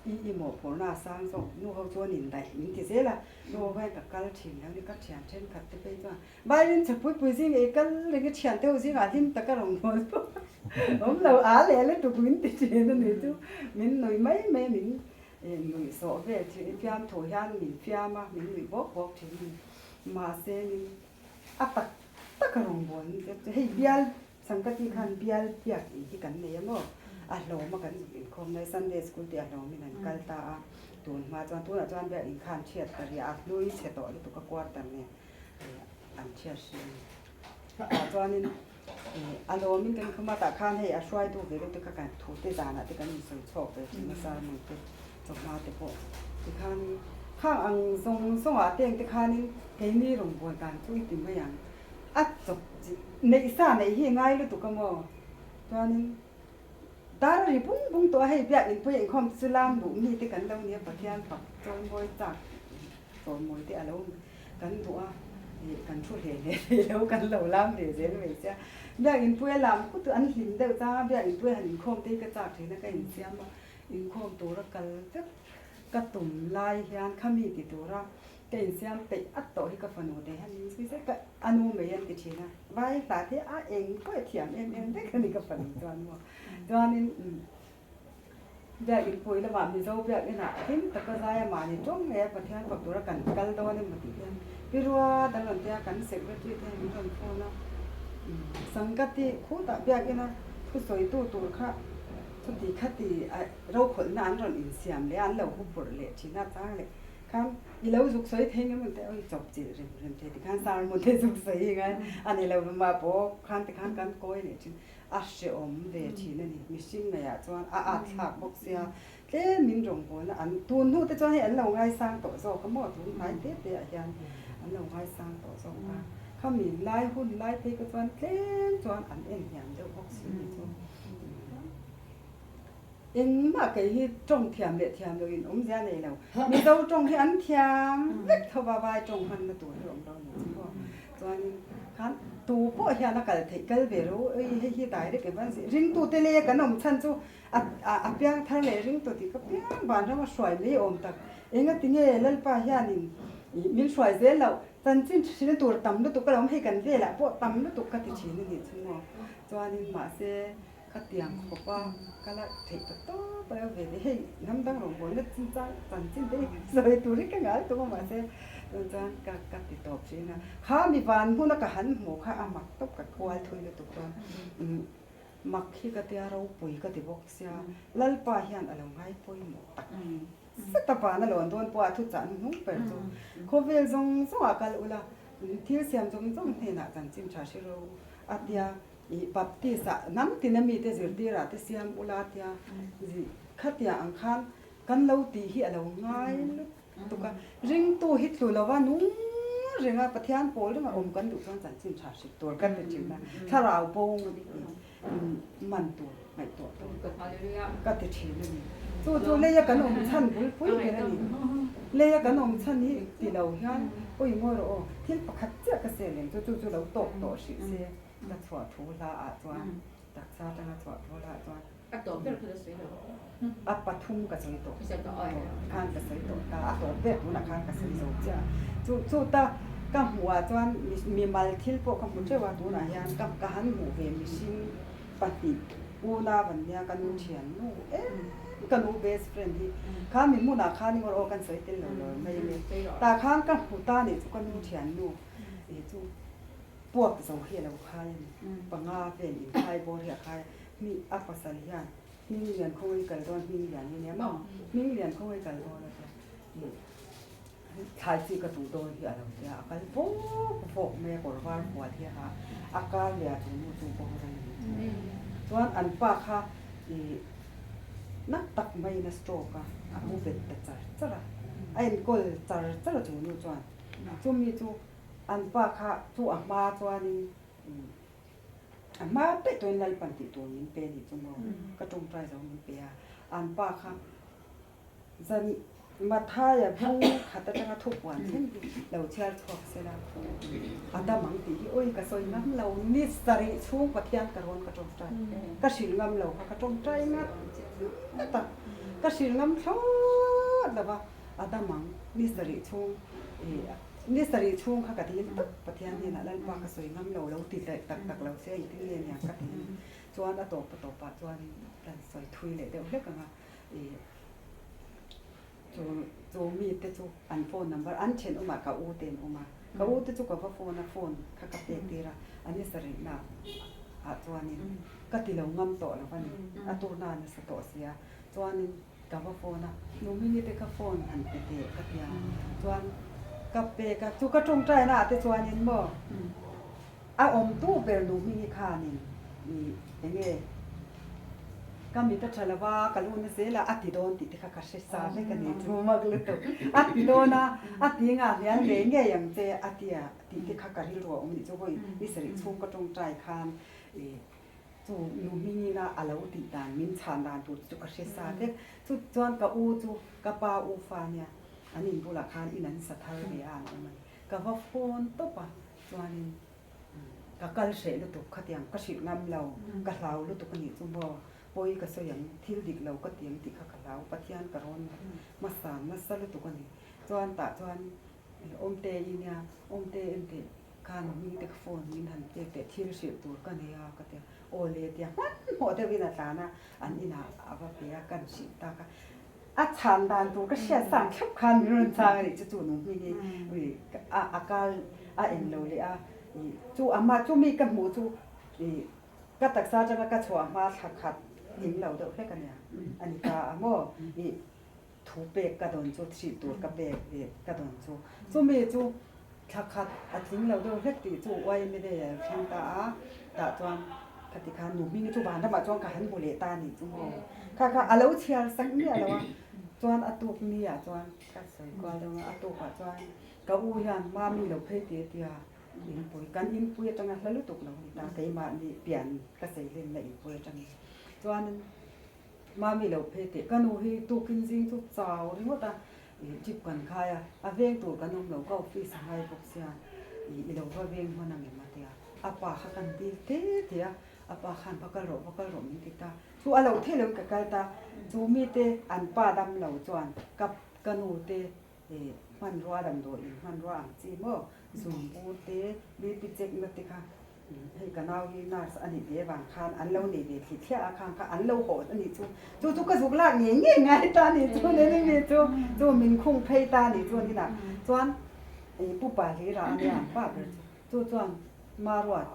I i mawhphurhna a sang zawk, nu ho chuan indaih min ti zel a, nu ho hian ka kal thin lo ni, ka thian thenkhat te phei chuan Violin chhe pui pui zing ei kal reng i thian te ho zingah hlim taka rawn hawn awm lo a leh lutuk min ti thin a ni chu, min nuih mai mai min nuih zawh vel thin i fiamthu hian min fiam a, min nuih bawk bawk thin a ni, mahse a tak taka rawn hawn hei bial Sangkati khan bial biak in hi kan nei a maw? A hlawm a kan zuk inkhawm mai, Sunday school te a hlawmin an kal ta a, tun hma chuan tunah chuan biak in khan chhiat ta riah a, hlui chhe tawh lutuk a quarter nen an chhiat hrih a ni. Tah chuanin a lawmin kan inkhawm a, tah khan hei a hruaitu ve deuh te kha kan thu te zanah te kan insawi chhuak ve thin a, sermon te chawhma te pawh tikhanin khang ang zawng zawngah te engte khanin keini rawngbâwl dan chu i ti mai ang. A chawp chi neih sa neih hi ngai lutuk a maw? Chuanin dar a ri bung bung tawh a, hei biak inpui a inkhawm te chu lam duh mi te kan lo nia, Pathian fak chawimawi chak chawimawi te a lo kan duh a, ih kan thu hle hle thei lo kan lo lam ve zel mai sia. Biak inpui a lam kut an hlim deuh chang a, biak inpui a han inkhawm te hi ka chak thin a, ka insiam a, inkhawm tura kal vek ka tum lai hian khami ti tura Ka insiam peih at tawh hi ka fanu te hian min zui zet ka a nu mai an ti thin a, vai hla te a eng pawh a thiam em em vek a ni ka fanu chuan maw. Chuanin biak inpui lamah Mizo biak inah hlim taka zai a mahni tawng ngei a Pathian fak tura kan kal dawn emaw tih hian pi ruat an rawn tia kan secretary te hian min rawn phone a, Sangkati khutah biak ina thusawitu tur kha chuti khati rokhawlhna an rawn insiam leh a an lo huphurh leh thin a chang leh Khan i lo zuk sawi thei ngem te oi chawp chilh rem rem thei tikhan sermon te zuk sawi ngai a ni lo mah pawh khan tikhan kan kawi leh thin a hrehawm ve thin a ni mihring ngeiah chuan a at thlak bawk sia tlem in rawngbawlna an tun hnu te chuan hei an lo ngaisang tawh zawk a maw tun hnai te te ah hian an lo ngaisang tawh zawk a khami lai hun lai phei kha chuan tlem chuan an en hniam deuh bawk si ni chu. Engmah kei hi tawng thiam leh thiam loin awmzia nei lo. Mizo tawng hi an thiam vek tho va, vai tawng hmanna tur hi awm lo ni chu maw. Chuanin khan tu pawh hian a kal theih kal ve ro, ei hei hi direct evangelist ringtute leh kan awm chhan chu a a piang thar leh ringtu tih ka piang vanram a hruai mai awm tak. Engati nge Lalpa hianin min hruai zel loh, chanchin hrilh tur tam lutuk a lo awm hei kan velah pawh tam lutuk ka ti thin a nih chu maw. Chuanin mahse Khatiang khawpa ka la theih ta tawp a lo ve ve. Hei hnam dang rawngbawlna chinchang chanchin te hi sawi tur hi ka ngai tum a mahse chuan chuan ka ka ti tawp thin a. Kha mi van hmuna ka han hmuh kha a mak tawp ka kual thui lutuk chuan mak hi ka tia ropui ka ti bawk sia Lalpa hian a lo ngai pawimawh tak zet a van a lawn dawn pawh a thuchah hnuhnung ber chu khawvel zawng zawngah kal ula thil siam zawng zawng hnenah chanchin tha hre ro a tia. I Baptist ah hnam tina mite zirtirah te siam ula tia khatia ang khan kan lo tih hi a lo ngai lutuk a, ringtu hi tlu lova nung renga Pathian pawl renga awm kan duh chuan chanchin tha hrilh tur kan ti thin a, thlarau bo man tur ngaihtuah tur ka ti thin a ni. Chu chu leia kan awm chhan bulpui ber a ni. Leia kan awm chhan hi ti lo hian pawi ngawi rawh aw, thil pakhat chiah ka sel em chu chu chu lo tawk tawh hrih se. Ka chhuah thu hla ah chuan taksa atanga chhuah thu hla ah chuan. A tawp ber kha la sawi lo. A pathum ka sawi tawh. Khan ka sawi tawh ta, a tawp ber tunah khan ka sawi zo chiah a. Chu chu ta ka hmuh ah chuan mimal thil pawh ka hmu teuh a, tunah hian ka ka han hmuh ve mihring pahnih unau an nia ka nu thian nu em ka nu best friend hi kha mi hmunah khan i ngawr aw kan sawi tel lo lo mai a nia. Tah khan ka hmu ta nih chu ka nu thian nu ih chu. Puak zo hi a lo khai a ni. Panga vel inkhai bawr hi a khai a. Hmi a pasal hian hming lian khawngaih kal dawn hming lian hi nia maw? Hming lian khawngaih kal dawn a tia. Ih thlai chi ka duh dawn hi a lo tia. A kal vawk vawk mai a kawr var fual hi a ha a. A kar leh a chu nu chu bawk reng a ni. Chuan an pa kha ih. Na tak maiin a stroke a, a mu bet ta char char a, a enkawl char char a chu nu chuan. Chumi chu an pa kha chu a hma chuanin a hma daih tawhin Lalpan tih tur min pe ni chu maw, ka tawngtai zo min pe a, an pa kha zan Mathaia bung khat atanga thupuan thleng hi lo chhiar chhuak sela a dam ang tih hi awi ka sawi ngam lo ni sarih chhung Pathian ka rawn ka tawngtai ka hrilh ngam lo kha ka tawngtai ngat ngat a ka hrilh ngam thlawt lo va a dam ang ni sarih chhung ni sarih chhung kha ka dil tak Pathian hnenah Lalpa ka sawi ngam lo lo ti leh tak tak lo se engtin nge niang ka ti chuan a tawp a tawpah chuan kan sawi thui leh deuh hlek ang a. Chu chu mite chu an phone number an thenawm ah ka u te an awm a, ka u te chu ka va phone a phone kha ka pek tir a, a ni sarihna ah chuanin ka ti lo ngam tawh lo a ni, a turna nasa tawh sia, chuanin ka va phone a, Numini te kha phone han pe teh ka ti a, chuan ka pek a, chu ka tawngtai na ah te chuanin maw a awmtu ber Numini khanin ih enge. Ka mit a tha lo va, ka lu na zel a, a ti dawn tih te kha ka hre sa vek a ni chu mak lutuk. A ti dawn a, a ti ngah hnial ngei ngei ang che a ti a tih te kha ka rilru a awm nih chu vawi ni sarih chhung ka tawngtai khan ih chu nu hmingin a a lo tih dan min chhan dan tur te chu ka hre sa vek. Chu chuan ka u chu ka pa u fa nia an in bulah khan in an sa thar ve a an awm a ni. Ka va phone tawp a chuanin Ka kal hreh lutuk khatiang ka hrilh ngam lo, ka hlau lutuk a nih chu maw, pawi ka sawi ang, thil dik lo ka ti ang tih kha ka hlau, Pathian ka rawn hmasa nasa lutuk a ni. Chuan tah chuan Awmte i nia, Awmte en teh khan hming te kha phone min han pek teh thil hrilh tur ka nei a ka ti a, aw le tia hmanhmawh deuhin a tlan a, an inah a va pe a, kan hrilh tak a. A chhan dan tur ka hriat sang thlap khan min rawn chhang a nih chu chu nung hming hi a kal a en lo leh a chu amah chu mi ka hmuh chu ka taksa atanga ka chhuah hma thla khat tling lo deuh hlek a nia a ni ta a maw ih thu pek ka dawn chu hrih tur ka pek ka dawn chu chumi chu Thla khat a tling lo deuh hlek tih chu YMA a lo thleng ta a, tah chuan khati khan nu hming chu van ramah chuan ka han hmu leh ta a nih chu maw. Kha kha a lo chhiar sak miah lo a, chuan a tuk ni ah chuan ka sawi kual deuh a, a tuk ah chuan ka u hian mami lo phei tih a ti a, inpui kan inpui atanga hla lutuk lo ni ta keimahni pian ka seilenna inpui atangin chuanin mami lo phei tih ka nu hi tukin zing chu chau ringawt a. Ih jeep kan khai a, a veng tur kan awm lo, ka office a ngai bawk sia, ih i lo va veng hman ang em a ti a, a pa kha kan dil te te a, a pa khan va kal rawh va kal rawh min ti ta, chu a lo theih loin ka kal ta, chu mite an pa dam lo chuan ka ka nu te ih hmanrua damdawi in hmanrua ang chi maw zungbur te BP check na te kha Hei ka nau hi nurse a nih ve avang khan an lo nei ve thli thliah a, khang kha an lo haw a nih chu. Chu chu ka zuk lak ngei ngei ngai ta a nih chu nen a mi chu chu min khung phei ta a nih chu an inah chuan ih pu pa hlira a nia an pa ber chu. Chu chuan Maruat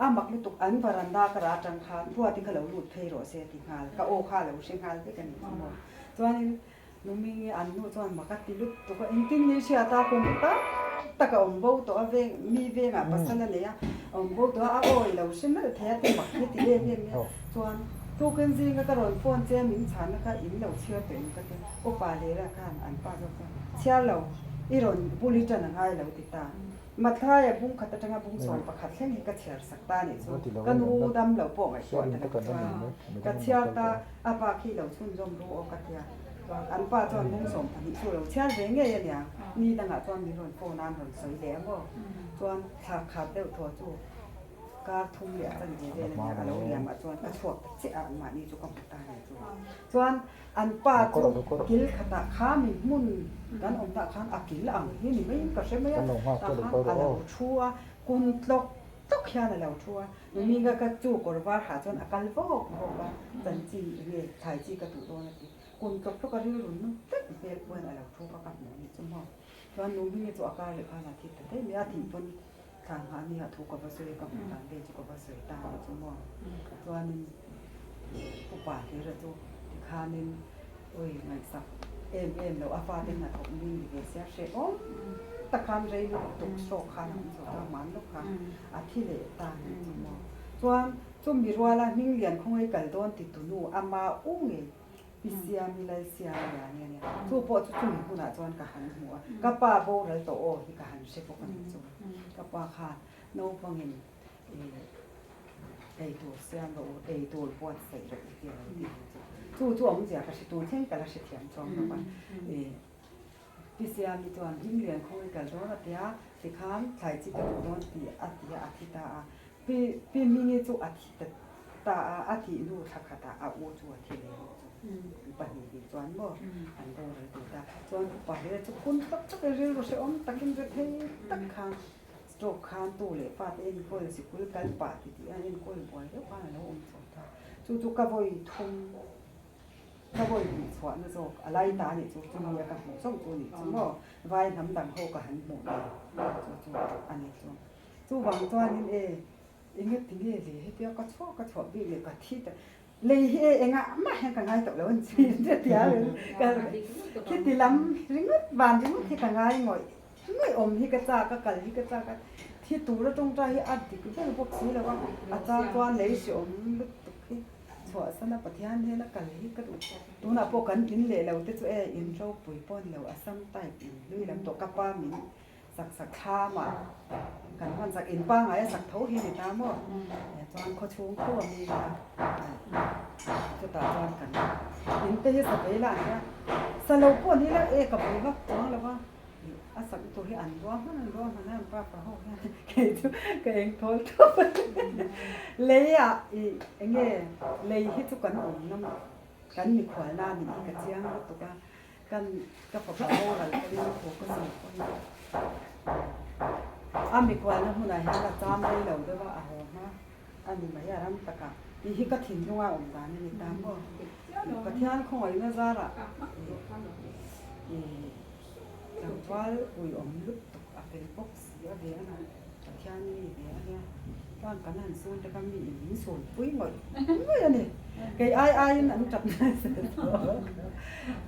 a mak lutuk an varanda ka rah atang khan Ruati kha lo lut phei rawh se a ti nghal, ka aw kha a lo hre nghal vek a nih chu maw. Chuanin Numi an nu chuan mak a ti lutuk a, engtin nge hriat a kum tam tak a awm bo tawh a, veng mi vengah pasal a nei a, a awm bo tawh a, a awi lo hre nalh thei a ti mak hi ti em em mai a, chuan tukin zinga ka rawn phone che min chhanna kha in lo chhiar tawh em ka ti a, upa leh lah khan an pa zawk chuan chhiar lo i rawn bul i tan a ngai lo ti ta. Mathlaia bung khat atanga bung 11 thleng hi ka chhiar sak ta nih chu ka nu dam lo pawh ngaihtuah ta lo chuan ka chhiar ta a pa khi lo chhunzawm ru aw ka tia chuan an pa chuan bung 12 chu lo chhiar ve ngei a nia ni dangah chuan min rawn phone a an rawn sawi leh a maw chuan thla khat deuh thaw chu kar thum leh a chanve vel a nia a lo liam ah chuan ka chhuak ta chiah a anmahni chu ka hmu ta nih chu chuan An pa chu kil khatah kha mi hmun kan awmnah khan a kil ang hi ni maiin ka hre mai a, tah khan a lo thu a, kum tlawk tlawk hian a lo thu a, Numinga ka chu kawr var hah chuan a kal vawk vawk a, chanchin enge thlai chi ka duh dawn a ti, kum tlawk tlawk a rilru nu vek hmel pawhin a lo thu kha ka hmuh a ni chu maw. Chuan Numinga chu a kar leh khan a thi ta daih mai a, a thih pawn thlan nghah ni ah thu ka va sawi a, ka hmuh dan vel chu ka va sawi ta a ni chu maw. Chuanin upa hlira chu tikhanin ui ngaihsak em em loh a fate hnathawk mi ni ve sia hrehawm tak khan rei lutuk sawk khan a awm chho ta hman lawk kha a thi leh ta a ni chu maw. Chuan chumi ruala Hminglian khawngaih kal dawn ti tunu ama u ngei Pi Siami Lalsiamliani a nia. Chu pawh chu chumi hunah chuan ka han hmu a, ka pa boral tawh aw hi ka han hre bawk a nih chu. Ka pa khan naupangin ih ei tur siam rawh u, ei tur buatsaih rawh u tih a lo ti nih chu. Chu chu awmzia ka hre tur thleng ka la hrethiam chuang lo va. Ih Pi Siami chuan Hminglian khawngaih kal dawn a ti a, tikhan thlai chi ka duh dawn tih a ti a, a thi ta a. Pi Pi Hmingi chu a thi ta ta a, a thih hnu thla khatah a u chu a thi ve nih chu. An pahnihnih chuan maw an boral ve ta. Chuan upa hle chu phun tak tak in rilru hrehawm takin ri thei tak khan stroke khan tu leh fate enkawl sikul kal pah ti tih a enkawl buai deuh khan a lo awm chho ta. Chu chu ka vawi thum. Ka vawi hmuh chhuahna zawk a lai ta anih chu, chumi a ka hmuh zawng chu anih chu maw, vai hnam dang ho ka han hmuh nen chu chu a ni chu. Chuvang chuanin e, enge tinge le hetia ka chhuah ka chhuah bik leh ka thi ta, lei hi e engah mah hian ka ngai tawh lo an ti hetia khiti lam ringawt van ringawt hi ka ngai ngawih ngawih awm hi ka chak a, kal hi ka chak a, thi tura tawngtai hi a dik ber bawk si lo a, a chang chuan lei hreawm lutuk hi. Chhuahsana Pathian hnena kal hi ka duh. Tunah pawh kan in leh lo te chu e, in ropui pawh ni lo, Assam type in hlui lam tawh ka pa min sak sak thlam ah kan hman sak, in pangai a sak tho hi ni ta maw? Chuan khawchhung tho a mi kha chutah chuan kan in te hi sa vei lah nia, sa lo pawh ni la e ka bul vak chuang lo va. A sak tur hi an ruahman an ruahman a, an pa pa ho hian kei chu ka eng thawl thup a ni. Lei ah ih eng nge lei hi chu kan awm na kan mikhual na nih hi ka chiang lutuk a, kan ka fapa boral pawhin thu ka sawi pawhin a mikhual na hmunah hian a cham rei lo deuh a, a haw hma a ni mai a ram takah tih hi ka thinlunga awm dan a ni ta maw. Pathian khawngaihna zarah ih Tlangval uiawm lutuk a fel bawk si a ve a na, Pathian mi ve a nia. Chuan kan han sun te kha mi in min sun pui ngawih ngawih a ni. Kei ai aiin an tap nasa zawk.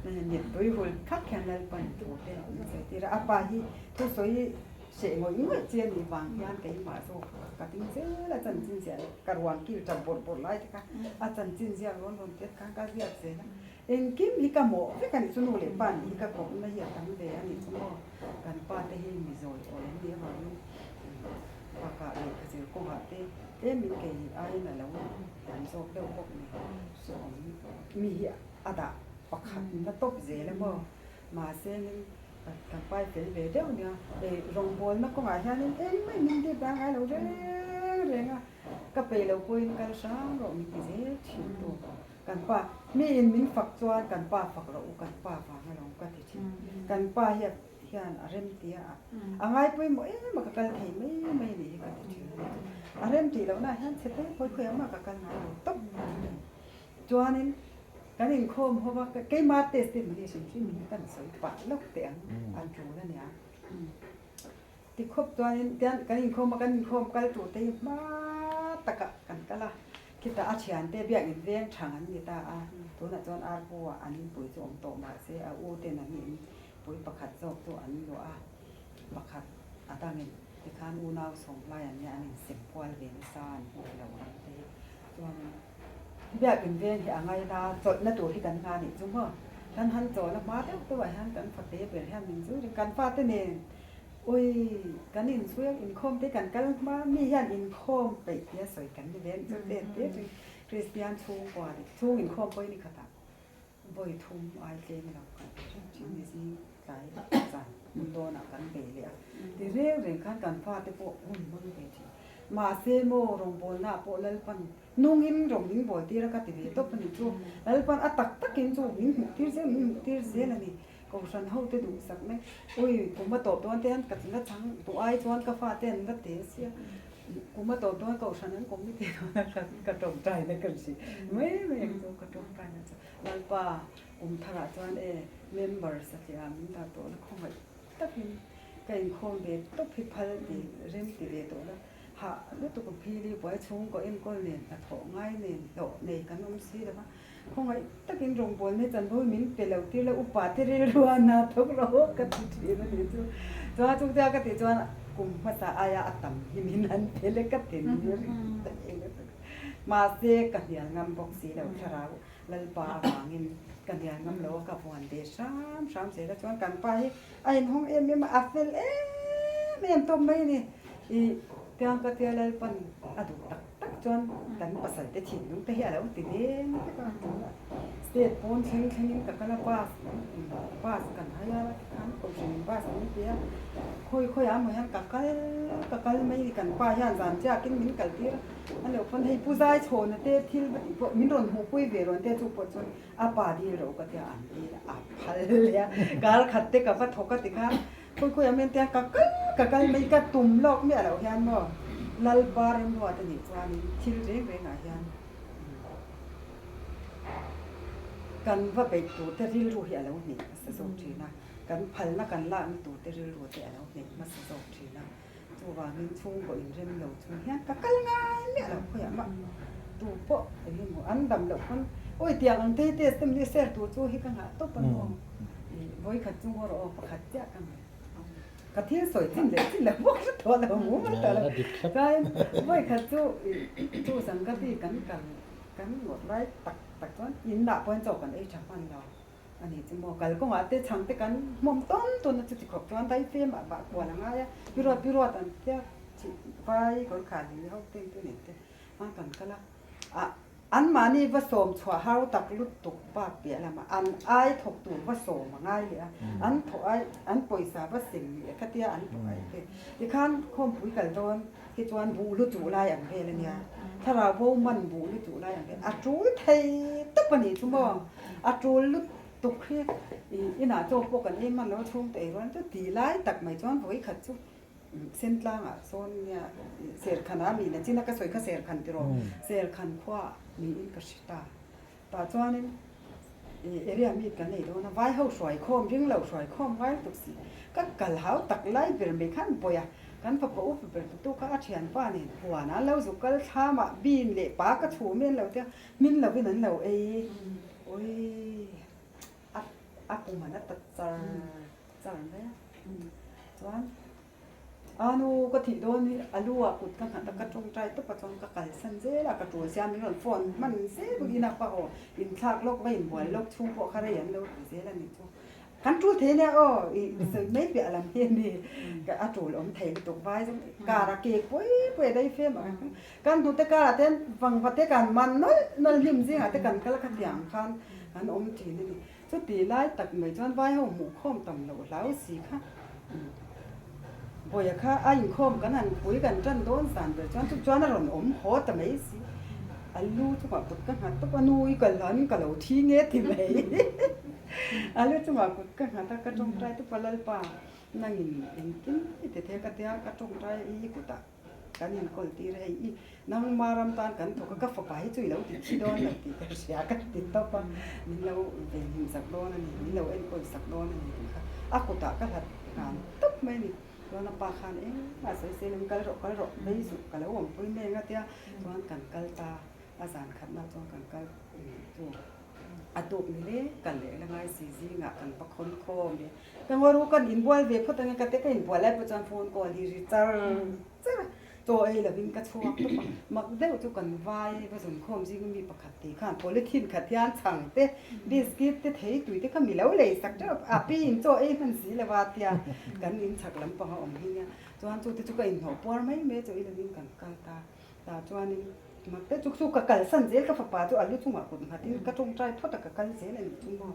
Mittui hul phak hian Lalpan thu te min sawi tir a, a pa hi thusawi hreh ngawih ngawih chi a nih vang hian keimah zawk ka ding zel a chanchin ziah ka ruang kil tap bawrh bawrh lai te kha a chanchin ziak rawn rawn tet khan ka ziak zel a. Engkim hi ka mawh vek a nih chu nu leh pa nih hi ka kawpna hi a tam ve a nih chu maw kan pa te hi mi zawi awi an nih avangin bakah lehkha zir kawngah te tlemin kei aiin a lo tam zawk deuh bawk ni saw mi hi a dah pakhat na tawp zel a maw mahse kan pai fel ve deuh nia ei rawngbawlna kawngah hianin engmah min dip dah ngai lo reng reng a ka peih loh pawhin kal hrang rawh min ti zel thin tu. Kan pa, mi in min fak chuan kan pa fak loh u, kan pa vang alawm ka ti thin. Kan pa hi hian a rem tia a, a ngai pawimawh em a ka kal thei mai mai nih hi ka ti thin a ni. A rem tih lohna ah hian chhe te pawh khawiah mah ka kal ngai lo tawp a ni. Chuanin kan inkhawm ho va, keima testimony hrim hrim hi kan sawi pah lawk teh ang, an tul a nia. Tikhawp chuanin tian kan inkhawm a, kan inkhawm kal tur te hi hma takah kan kal a, khitah a thiante biakin veng thang an ni ta a, tunah chuan Arpu-ah an inpui chu awm tawh mahse a u ten an inpui pakhat zawk chu an luah a, pakhat a dangin tikhan unau sawmhlai an nia an insem kual ve nasa an hmu lo ang te hi chuanin Biakin veng hi a ngaina chawlhna tur hi kan hna nih chu maw kan han chawl a hma deuh deuhah hian kan fate ber hian min zui reng kan fate nen Ui, kan inchhui a, inkhawm te kan kal hma, mi hian inkhawm peih tia sawi kan ni ve chu te te chu Kristian chhungkua leh chhung inkhawm pawhin ni khatah vawi thum ai tlem a lo kal ve reng thin ni zing tlai zan hmun dawnah kan bei leh a, ti reng reng khan kan fate pawh hun hmang ve thin. Mahse maw rawngbawlnaah pawh Lalpan nungin rawng min bawl tir a ka ti ve tawp a ni chu, Lalpan a tak takin chu min hmuh tir zel min hmuh tir zel a ni. Kohhran hote duhsak mai. Ui, kum a tawp dawn te hian ka la chang duh ai chuan ka fate an la te sia. Kum a tawp dawn kohhran an kum ni te dawn a ka tawngtai na ka hri mai mai ang chu ka tawngtai na chu. Lalpa kum tharah chuan e member satliah min dah tawh la khawngaih takin ka inkhawm ve tawp hi phal ti rem ti ve tawh la. Hah lutuk phili buai chhungkaw enkawl nen hnathawh ngai nen hlawh nei kan awm si lo va. Khawngaih takin rawngbawlna hi chanvo min pe lo tir la, upa te rilru a hna thawk rawh ka ti thin a nih chu. Chuan chungte a ka tih chuan Kum hmasa aia a tam hi min han pe le ka ti ni ringawt a ni lutuk. Mahse, ka hnial ngam bawk si lo thlarau Lalpa avangin ka hnial ngam lo a, ka vuan ve hram hram zel a. Chuan kan pa hi a inhawng em em a, a fel em em tawp mai a ni. Ih, tiang ka tia Lalpan a duh tak tak chuan kan pasal te thinlung te hi a lo ti deng vek a. Tunah state pawn thleng thlengin ka kal a, bus bus kan hai a, tikhan kohhran in bus min pe a, khawi khawiah amaw hian ka kal ka kal mai a ni. Kan pa hian zan chiakin min kal tir a, a lo pawn hei pu zai chhawna te thil va tih pawh min rawn hmuhpui ve rawn te chu pawh chuan a pa dil ro ka tia an dil a phal leh a, kar khat te ka va thawk a tikhan Khawi khawi ah mian tia ka kal ka kal mai ka tum lawk miah loh hian maw Lalpa remruat a nih chuanin thil reng rengah hian kan va beih tur te rilru hi a lo hneih hmasa zawk thin a, kan phalna kan lakna tur te rilru te a lo hneih hmasa zawk thin a, chuvangin chhungkaw inrem lo chung hian ka kal ngai miah lo khawiah mah tu pawh eng emaw an dam loh pawn awi tiang ang te hi test te min ser tur chu hi ka nghah tawp a maw. Vawikhat chu ngaw rawh aw, pakhat chiah ka ngai. Ka thil sawi chin leh chin lo bawk hre tawh lo mu mai tawh lo. Chuan vawikhat chu chu Sangati kan kal kan ngawt lai tak tak chuan inah pawhin chaw kan ei tha hman lo a ni chu maw. Kal kawngah te chhang te kan hmawm tawn tawn a chuti khawp chuan daifem ah vah kual a ngai a, piruat piruat an tia vai kawr khah leh ho te te nen te kan kal a. Ah. Anmahni va sawm chhuah hau tak lutuk bak piah lamah an ai thawk tur va sawm a ngai leh a, an thawh ai an pawisa va sem leh khatia an thawk ai te tikhan khawmpui kal dawn hi chuan buh lu chuh lai ang vel a nia, thlarau bo man buh lu chuh lai ang vel a tul thei tawp a nih chu maw, a tul lutuk hi inah chaw pawh kan ei hman lo a chhungte ei rual chu tih lai tak mai chuan vawikhat chu Sentlangah sawn nia Serkhan a mi na chin a ka sawi kha Serkhan tiraw Serkhan khua niin ka hre ta. Tah chuanin area meet kan nei dawn a, vai ho hruai khawm ring lo hruai khawm ngai lutuk si. Ka kal hau tak lai ber mai khan bawi a, kan fapa upa ber tutu kha a thianpa nen huan an lo zuk kal thlam ah bean leh pa ka chhu mian lo te hmin lovin an lo ei. Awii a a pum an a ta char char mai a. Chuan a nu ka thih dawn hi a lu ah kut ka nghat a, ka tawngtai tawp a chuan ka kalsan zel a, ka tul sia min rawn phone hman zel bawk in a pa aw inthlak lawk va inbual lawk chhung pawh kha rei an lo ti zel a nih chu. Kan tul thei ania aw i sawi mai piah lam hi a ni, a tul awm thei lutuk vai zawng kar a kek pawi pawi a dai fem ang kan hnute karah te vangva te kan man nawlh nawlh hnim zingah te kan kal khatiang khan kan awm thin a ni. Chuti lai tak mai chuan vai ho hmuh khawm tam loh hlau si kha. Bawia kha a inkhawm kan han pui kan tan dawn zan ber chuan chu chuan a rawn awm haw ta mai si. A lu chungah kut ka nghat tawp a, nu i kal hlanin ka lo thi nge ti mai. A lu chungah kut ka nghat a, ka tawngtai tawp a, Lalpa nangin engkim i ti thei a ka tia, ka tawngtai i kutah. Kan inkawl tir hei i nangma ram tan kan thawk a, ka fapa hi chu i lo ti thi dawn lo tih ka hria ka ti tawp a, min lo venhim sak dawn a ni, min lo enkawl sak dawn a ni tih kha a kutah ka hlat nghal tawp mai a ni. Chuan a pa khan engmah sawi se lo kal rawh kal rawh vei zuk ka lo awmpui mek a tia chuan kan kal ta a zan khatna chuan kan kal chu a tuk ni le kal leh la ngai si zingah kan va khawn khawm e. Ka ngaw kan inbual ve phawt ange ka te ka inbual lai pawh chuan phone call hi ri char char a, chaw ei lovin ka chhuak tawp a, mak deuh chu kan vai va zun khawm zing mi pakhat tih khan polythene khat hian chhang te biscuit te thei tui te kha mi lo lei sak teuh a, a pi in chaw ei hman si lo a tia kan in chhak lampang a awm hi nia, chuan chu te chu ka inhnawh puar mai mai a chaw ei lovin kan kal ta, tah chuanin mak deuh chu chu ka kalsan zel ka fapa chu a lu chungah kut nghatin ka tawngtai phawt a ka kal zel a nih chu maw.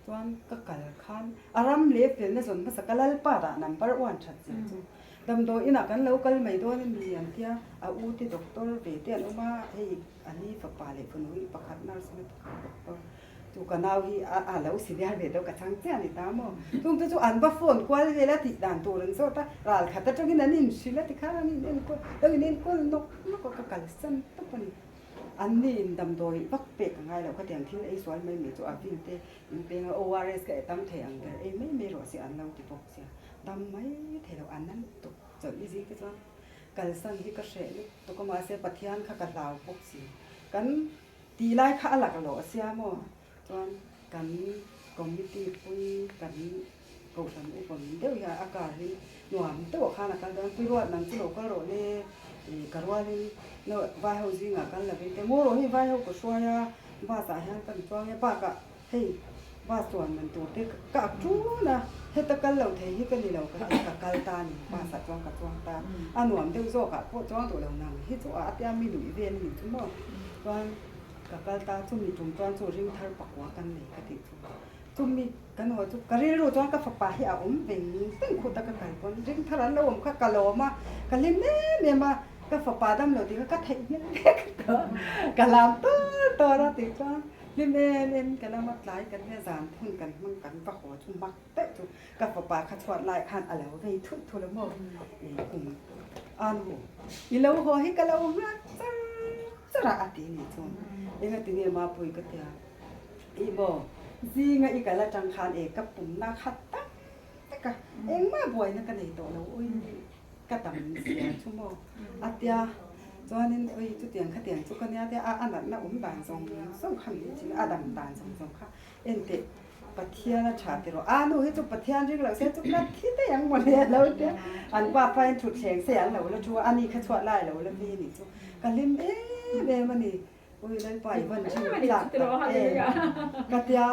Chuan ka kal khan a ram leh felna zawn hmasa ka Lalpa dah number one that zel chu damdawi inah kan lo kal mai dawn a ni an tia, a u te doctor ve te an awm a, hei a ni fapa leh fanu hi pakhat nurse awm a pakhat doctor chu ka nau hi a a lo senior ve deuh ka chhang chiah a ni ta maw, chung te chu an va phone kual vel a tih dan tur an zawt a, ral khat atangin an inhrilh a tikhan an inenkawl lo inenkawl nawk nawk a ka kalsan tawp a ni. An ni in damdawi vak pek a ngai lo khatiang thil ei sual mai mai chu a vil te in peng a ORS ka tam thei ang ber ei mai mai rawh se an lo ti bawk sia dam mai thei lo an nan tuk chawlh i zing te chuan kalsan hi ka hreh lutuk a mahse Pathian kha ka hlau bawk si kan tih lai kha a lak lawh a sia maw chuan kan committee pui kan kohhran upa min deuh hian a car hi. Nuam deuhah khan a kal dawn, Pi Ruat nang chu lo kal rawh le, ih ka rualin vai ho zingah kal lovin te ngaw rawh hei vai ho ka hruai a, bus ah hian kan chuang e, bakah hei bus chuan man tur te ka ak ṭun a, heta kal lo thei hi ka ni lo ka ti ka kal ta a ni, bus ah chuan ka chuang ta, a nuam deuh zawkah pawh chuang duh lo nang hi chu a tia mi nuih vel a ni chu maw, chuan ka kal ta chumi tum chuan chu ring thar pakua kan nei ka tih chu. Chumi kan haw chu ka rilru chuan ka fapa hi a awm veng veng khut a ka kal pawn ring thar an lo awm kha ka lawm a, ka hlim em em a, ka fapa dam lo tih kha ka theih hmel vek tawh a, ka lam tawr tawr a tih chuan hlim em em ka lam a tlai kan nia zan hun kan hmang kan va haw chu mak daih chu ka fapa kha chhuat lai khan a lo vei thut thul a maw kum a nu i lo haw hi ka lo nghak char char a a ti ni chu engati nge mapui ka tia. Ih maw, zinga i kal atang khan e ka pumna khat tak tak a, engmah buaina ka nei tawh lo ui ka tam zia chu maw a tia, chuanin ui chutiang khatiang chu ka nia tia a natna awm dan zawng zawng kha min chin a, a dam dan zawng zawng kha enteh Pathian a tha tiraw, a nu hi chu Pathian ring loh se chu ka thi daih ang mawle a lo tia, an pa pain thutthleng se an lo la thu a, ani kha chhuat lai a lo la vi a nih chu, ka hlim em em a ni. Ui Lalpa i van ṭhin tlak tak em? Ka tia,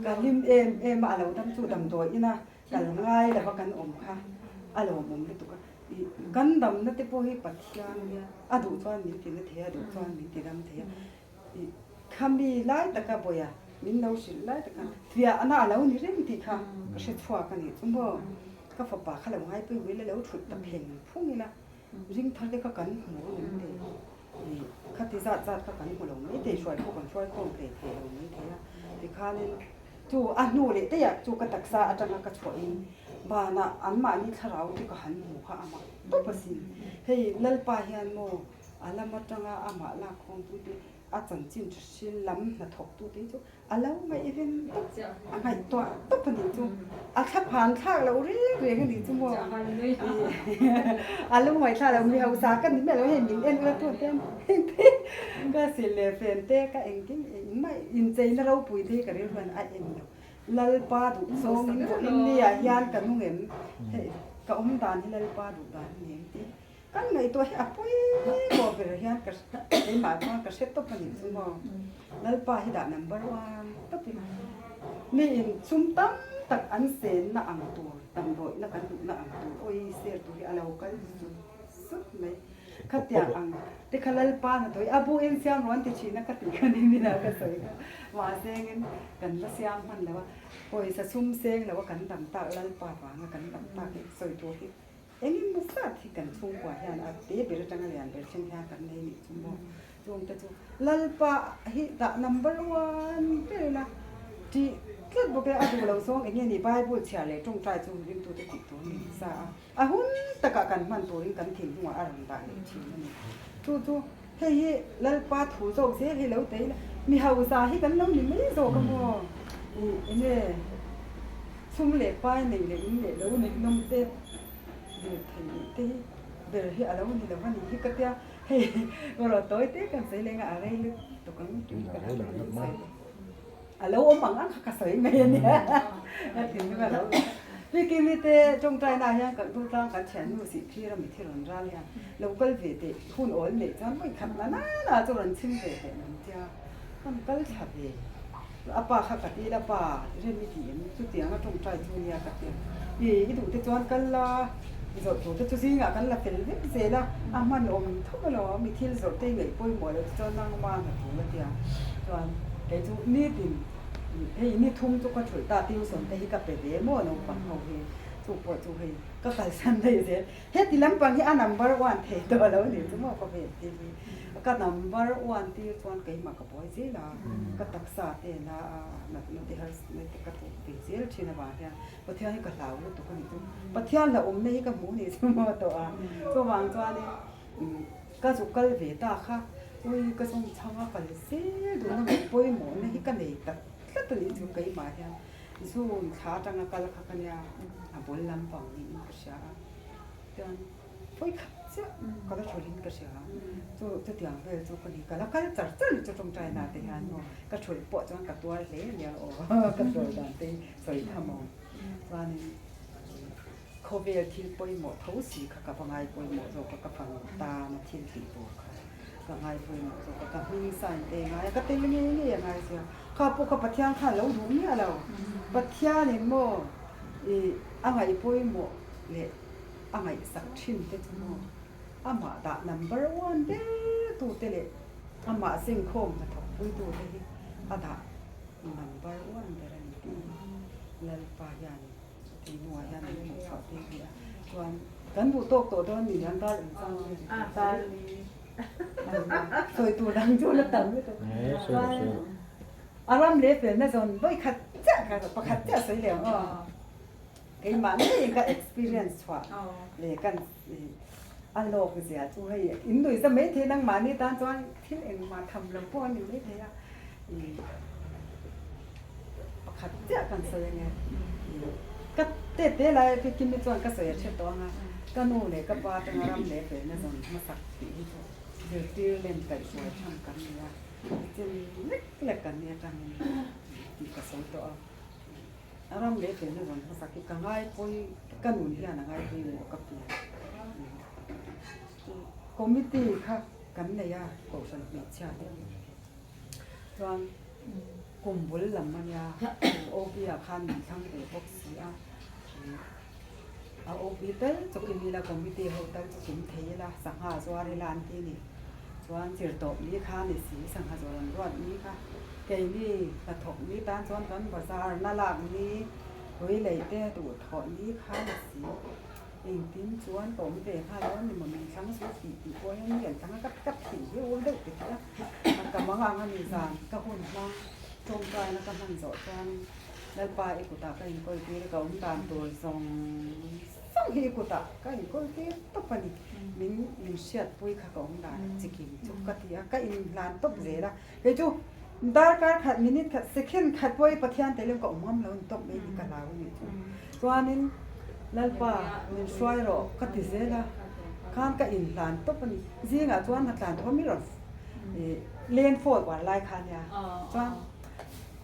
ka hlim em em a, a lo dam chu damdawi ina kal ngai lova kan awm kha a lawmawm lutuk a. I kan damna te pawh hi Pathian nia, a duh chuan min ti na thei a, a duh chuan min ti dam thei a. I khami lai taka bawia min lo hrilh lai taka fiahna a lo ni reng tih kha ka hre chhuak a nih chu maw. Ka fapa kha lo ngaipui mai ila, lo ṭhut ta pheng phung ila, ring thar te kha kan hmu a ni te. Ih, khati zat zat kha kan hmu lo mai thei, hruai pawh kan hruai khawm hlei thei lo mai thei a. Tikhanin chu a hnu leh daih chu ka taksa atanga ka chhuahin banah anmahni thlarau chu ka han hmu kha amah tawp asin. Hei Lalpa hian maw a lam atanga amah lak khawmtute a chanchin tha hrilh lam hnathawktute hi chu A lo ngaihven tawp, a ngaihtuah tawp a nih chu. A thla phan thlak loh reng reng a nih chu maw. A lo ngaihthlak loh, mi hausa ka ni miah lo hei min en ula tawt em ka sil leh fen te ka engkim engmah incheina ropui te hi ka rilru hian a en lo. Lalpa duh zawngin vawiin nia hian ka nung em? Hei ka awm dan hi Lalpa duh dan a ni em tih Kan ngaihtuah hi a pawimawh ber hian ka keimah chuan ka hre tawp a nih chu maw. Lalpa hi dah number one tawp ila. Mi in sum tam tak an senna ang tur, damdawihna kan duhna ang tur awi ser tur hi a lo kal zut zut mai. Khatiang ang te kha Lalpa hnathawh hi a bu in siam rawh an ti thin a ka tih kha ni mina ka sawi kha. Mahse engin kan la siam hman lo a, pawisa sum seng lo a kan dam tak Lalpa vanga kan dam tak hi sawi tur hi Eng emaw zat hi kan chhungkua hian a te ber atanga lian ber thleng hian kan nei nih chu maw? Chungte chu Lalpa hi dah number one ber ila tih tlat bawk e, a duh loh zawng eng nge ni Bible chhiar leh tawngtai chu ringtute tih tur ni sa a, a hun takah kan hman turin kan thinlungah a rawn dah leh thin a ni. Chu chu hei hi Lalpa thu zawk zel hi lo tei ila, mi hausa hi kan lo ni mai zawk a maw? Ih eng nge? Sum leh pai neih leh in leh lo neih nawm te lir thei neih te hi ber hi a lo ni lo a nih hi ka tia hei erawh tawi te kan sawi leng a a rei lutuk ang tih ka hre lo sawi a lo awm ang ang kha ka sawi mai a nia a thinlung a lo Pikini te tawngtai na hian kan dul tlang kan thiannu sih phir a mithi rawn ral hian lo kal ve teh hun awl neih chuan vawi khat na na chu rawn chhim ve teh an tia kan kal thla ve. A pa kha ka ti ila, Pa, rem i tih em? Chutiang a tawngtai chu nia ka ti a. I, i duh te chuan kal la, i zawrh tur te chu zingah kan la fel vek zel a, a hman awm tho alawm, i thil zawrh te i ngaih pawimawh loh te chuan nangma na tul a ti a. Chuan kei chu nitin, hei ni thum chu ka thulh ta, tuition te hi ka pe ve maw naupang ho hi, chu pawh chu hei ka kalsan daih zel. Heti lampang hi a number one thei tawh lo nih chu maw ka vel tir hi. Ka number one tir chuan keimah ka buai zel a, ka taksa te la a natna te harsatna te ka tawh ve zel thin avang hian Pathian hi ka hlau lutuk a nih chu. Pathian hlauhawmna hi ka hmuh nih chu maw tawh a. Chuvang chuanin ka zuk kal ve ta kha ui ka zawng chhang a kal zel duhna ngaih pawimawhna hi ka nei tak tlat a nih chu keimah hian. Zun thla atanga kal kha ka nia, a bul lampang niin ka hria a, chuan pawi khat chiah ka la thulhin ka hria a, chu chutiang vel chu ka ni, ka la kal char char chu tawngtai na te hian maw ka thulh pawh chuan ka tuar hle a nia aw ka sawi dan te hi sawi tham awm chuanin. Khawvel thil pawimawh tho si kha ka va ngai pawimawh zawk a, ka fanu tana thil tih tur kha ka ngai pawimawh zawk a, ka hming sign te ngai a, ka tel ngei ngei a ngai sia. Kha pawh kha Pathian khan lo duh miah lo. Pathianin maw ih a ngaih pawimawh leh a ngaihsak thin te chu maw amah dah number one ber tute leh amah zengkhawm hnathawk puitute hi a dah number one ber a ni tih Lalpa hianin Tih hnuah hian an hmuh chhuah tir rih a, chuan kan duh tawk tawh dawn ni an dar engchang nge ni tih chu sawi tur dang chu la tam lutuk. Chuan a ram leh felna zawn vawi khat chiah kha pakhat chiah sawi leh ang aw. Keimah ngeiin ka experience chhuah leh kan a lawk zia chu hei in nuih za maithei nangmahni tan chuan thil engmah tham lo pawh a ni maithei a. Pakhat chiah kan sawi ange. Ka tete lai a Kimi chuan ka sawi a hre tawh anga, ka nu leh ka pa atanga ram leh felna zawn hmasak tih hi chu zirtir lem kaihhruai tham kan ni a, chin lek lek kan ni atangin tih ka sawi tawh a. A ram leh felna zawn hmasak hi ka ngaipawi, ka nun hian a ngaipawi mawh ka pian. Committee kha kan nei a, Kohhran hmeichhia te. Chuan kum bul lam a nia, OB ah khan min thlang ve bawk si a, a OB tal chu kim ila, committee ho tal chu kim thei ila, sangha zuar ila an ti a ni. Chuan zirtawp ni kha a ni si, sangha zuar an ruat ni kha. Keini hnathawk ni tan chuan kan bazar na lak ni, ui lei te duhthawh ni kha a ni si. Engtin chuan ka awm ve nghal lo a ni maw min thlang chu tih tih pawh hian mi an thlang a ka ka thih hi ur deuh ti tih a ka mang ang a ni zan ka hun hmang tawngtaina ka hman zawh chuan Lalpa i kutah ka inkawl tir ka awm dan tur zawng zawng hi i kutah ka inkawl tir tawp a ni min min hriatpui kha ka awm dan chikim chu ka ti a ka inhlan tawp zel a kei chu darkar khat minute khat second khat pawh hi Pathian tel in ka awm ngam lo a ni tawp mai ni ka hlau a nih chu chuanin Lalpa min hruai rawh ka ti zel a, khan ka inhlan tawp a ni. Zingah chuan a tlan thawm i rawn len phone uar lai kha nia. Chuan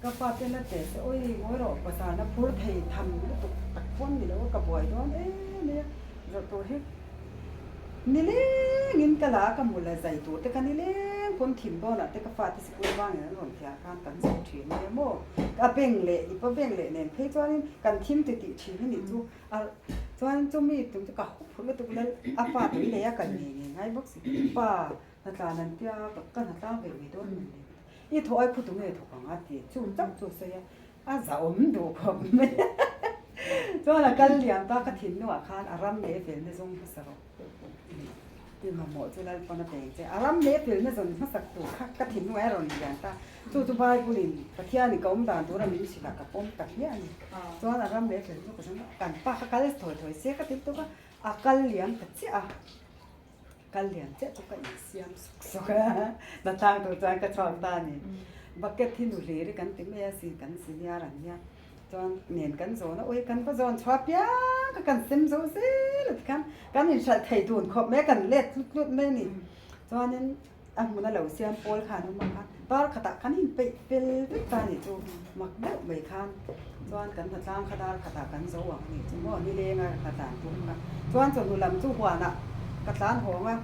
ka pa te la teh se awi ngawi rawh bazarna phur thei tham lutuk tak pawn ni lo a ka buai dawn em mai a, zawh tur hi nilengin ka la a ka mu la zai tur te kha nileng pawn thim dawnah te ka fate sikul vangin an rawn thiar khan kan zawh thin nia maw. Ka beng leh i pa beng leh nen phei chuanin kan thim ti tih thin a nih chu a chuan chumi tum chu ka hup phut lutuk lal a pa tui leh a kal ngei ngei ngai bawk si pa hna tlan an tia ka ka hna tlang ve mai dawn maw le i thawh ai phutu nge thawk ang a ti chu chauh chu a sawi a a zahawm duh khawp mai chuan a kal liam ta ka thinlungah khan a ram leh felna zawng hmasa rawh. Ti mamawh chu Lalpawn a peng che. A ram leh felna zawn hmasak tur kha ka thinlung a rawn lian ta. Chu chu Bible in Pathian in ka awm dan tura min hrilh a ka pawm ta hmiah a ni. Chuan a ram leh felna chu ka zawng a, kan pa kha kal thawi thawi se ka ti lutuk a, a kal liam ta chiah a. Kal liam chiah chu ka insiam suk suk a, hnathlang tur chuan ka chhuak ta a ni. Bucket hi nu hlir hi kan ti mai a sin, kan senior an nia. Chuan nen kan zawn a, ui kan va zawn chhuah piang a kan sem zo zel a tikhan kan inhralh thei dun khawp mai a, kan let tlut tlut mai a ni. Chuanin a hmun a lo siam pawl khan awm ang kha dar khatah kan inpeih fel vek ta a nih chu mak deuh mai khan chuan kan hnatlang kha dar khatah kan zo ang a nih chu maw nileng a ka tlan tum kha. Chuan chawhnu lam chu huanah ka tlan hawng a,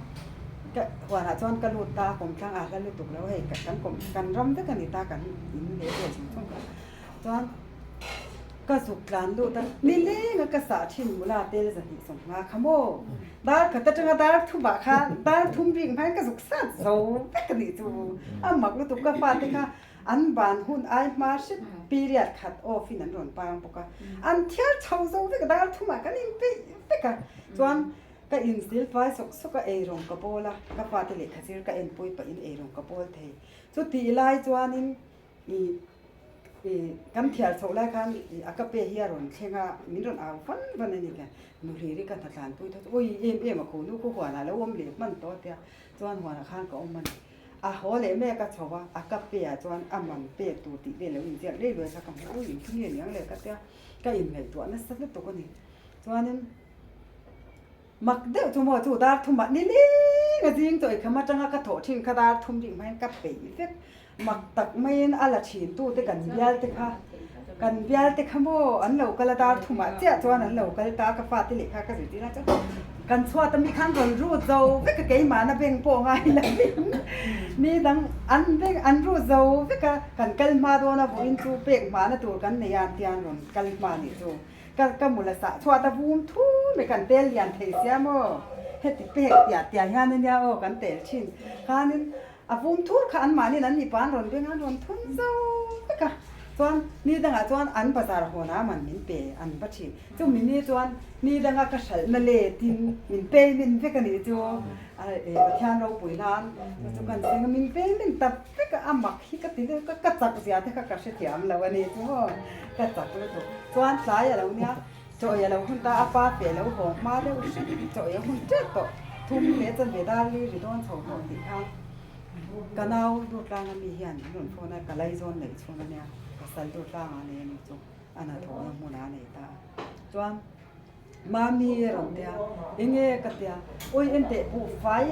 ka huanah chuan ka lut ta a kawmthlang a hla lutuk lo hei kan kawm kan ram vek a ni ta kan in leh vel chung chung kha. Chuan ka zuk tlan lut a, nileng a ka sah thin mula tel zahnih sawmhnga kha maw? Dar khat atanga dar thumah khan dar thum rik hmain ka zuk sat zo vek a nih chu. A mak lutuk ka fate kha an ban hun ai hma hrep period khat off in an rawn pang bawk a, an thiar chho zo vek a, dar thumah kan inpeih vek a. Chuan ka inzil fai sawk sawk a, eirawng ka bawl a, ka fate lehkha zir ka enpui pahin eirawng ka bawl thei. Chutih lai chuanin I i kan thiar chhoh lai khan i a ka pe hi a rawn thleng a, min rawn au van van a ni ka nuhliri ka hna tlanpui tho chu ui em em a kho nu khu huanah lo awm leh hman tawh a tia chuan huanah khan ka awm a ni. A haw leh mek a chho a, a ka pe ah chuan a man pek tur tih vel lo inziak lei luai kha ka hmu ui engtin nge niang le ka tia ka inngaihtuah nasa lutuk a ni. Chuanin. Mak deuh chu maw chu dar thumah ni leng a zing chaw eikham atanga ka thawh thin kha dar thum rih hmain ka peih vek. Mak tak maiin a la thin tute kan bial te kha. Kan bial te kha maw an lo kal a dar thumah chiah chuan an lo kal ta ka fate lehkha ka zirtir a chuan kan chhuat ami khan rawn rut zo vek a keimahna beng pawh ngai lo in mi dang an beng an rut zo vek a kan kal hma dawn a vawiin chu pek hmahna tur kan nei a an tia an rawn kal hma nih chu ka ka mul a sah chhuat a vum thum e kan tel lian thei sia maw heti pek tiah tiah hian ania aw kan tel thin khanin A vum thur kha anmahniin an mipa an rawn beng a, an rawn thun zo vek a. Chuan ni dangah chuan an bazar hawnah man min pe an va thin. Chumi ni chuan ni danga ka hralhna letin min payment vek a nih chu. Pathian ropui nan chu chu kan seng a, min payment ta vek a, a mak hi ka ti deuh ka ka chak zia te kha ka hrethiam lo a nih chu maw, ka chak lutuk. Chuan tlai a lo nia. Chaw ei a lo hun ta, a pa fe lo haw hma deuh hret chaw ei a hun tep tawh. Thum leh chanve dar li ri dawn chho tawh tih kha ka nau Durtlanga mi hian min rawn phone a, ka laizawn neih chhun a nia, pasal Durtlanga a nei a ni chu a hnathawhna hmunah a nei ta a. Chuan Mami a rawn tia, enge ka tia, awi enteh buhfai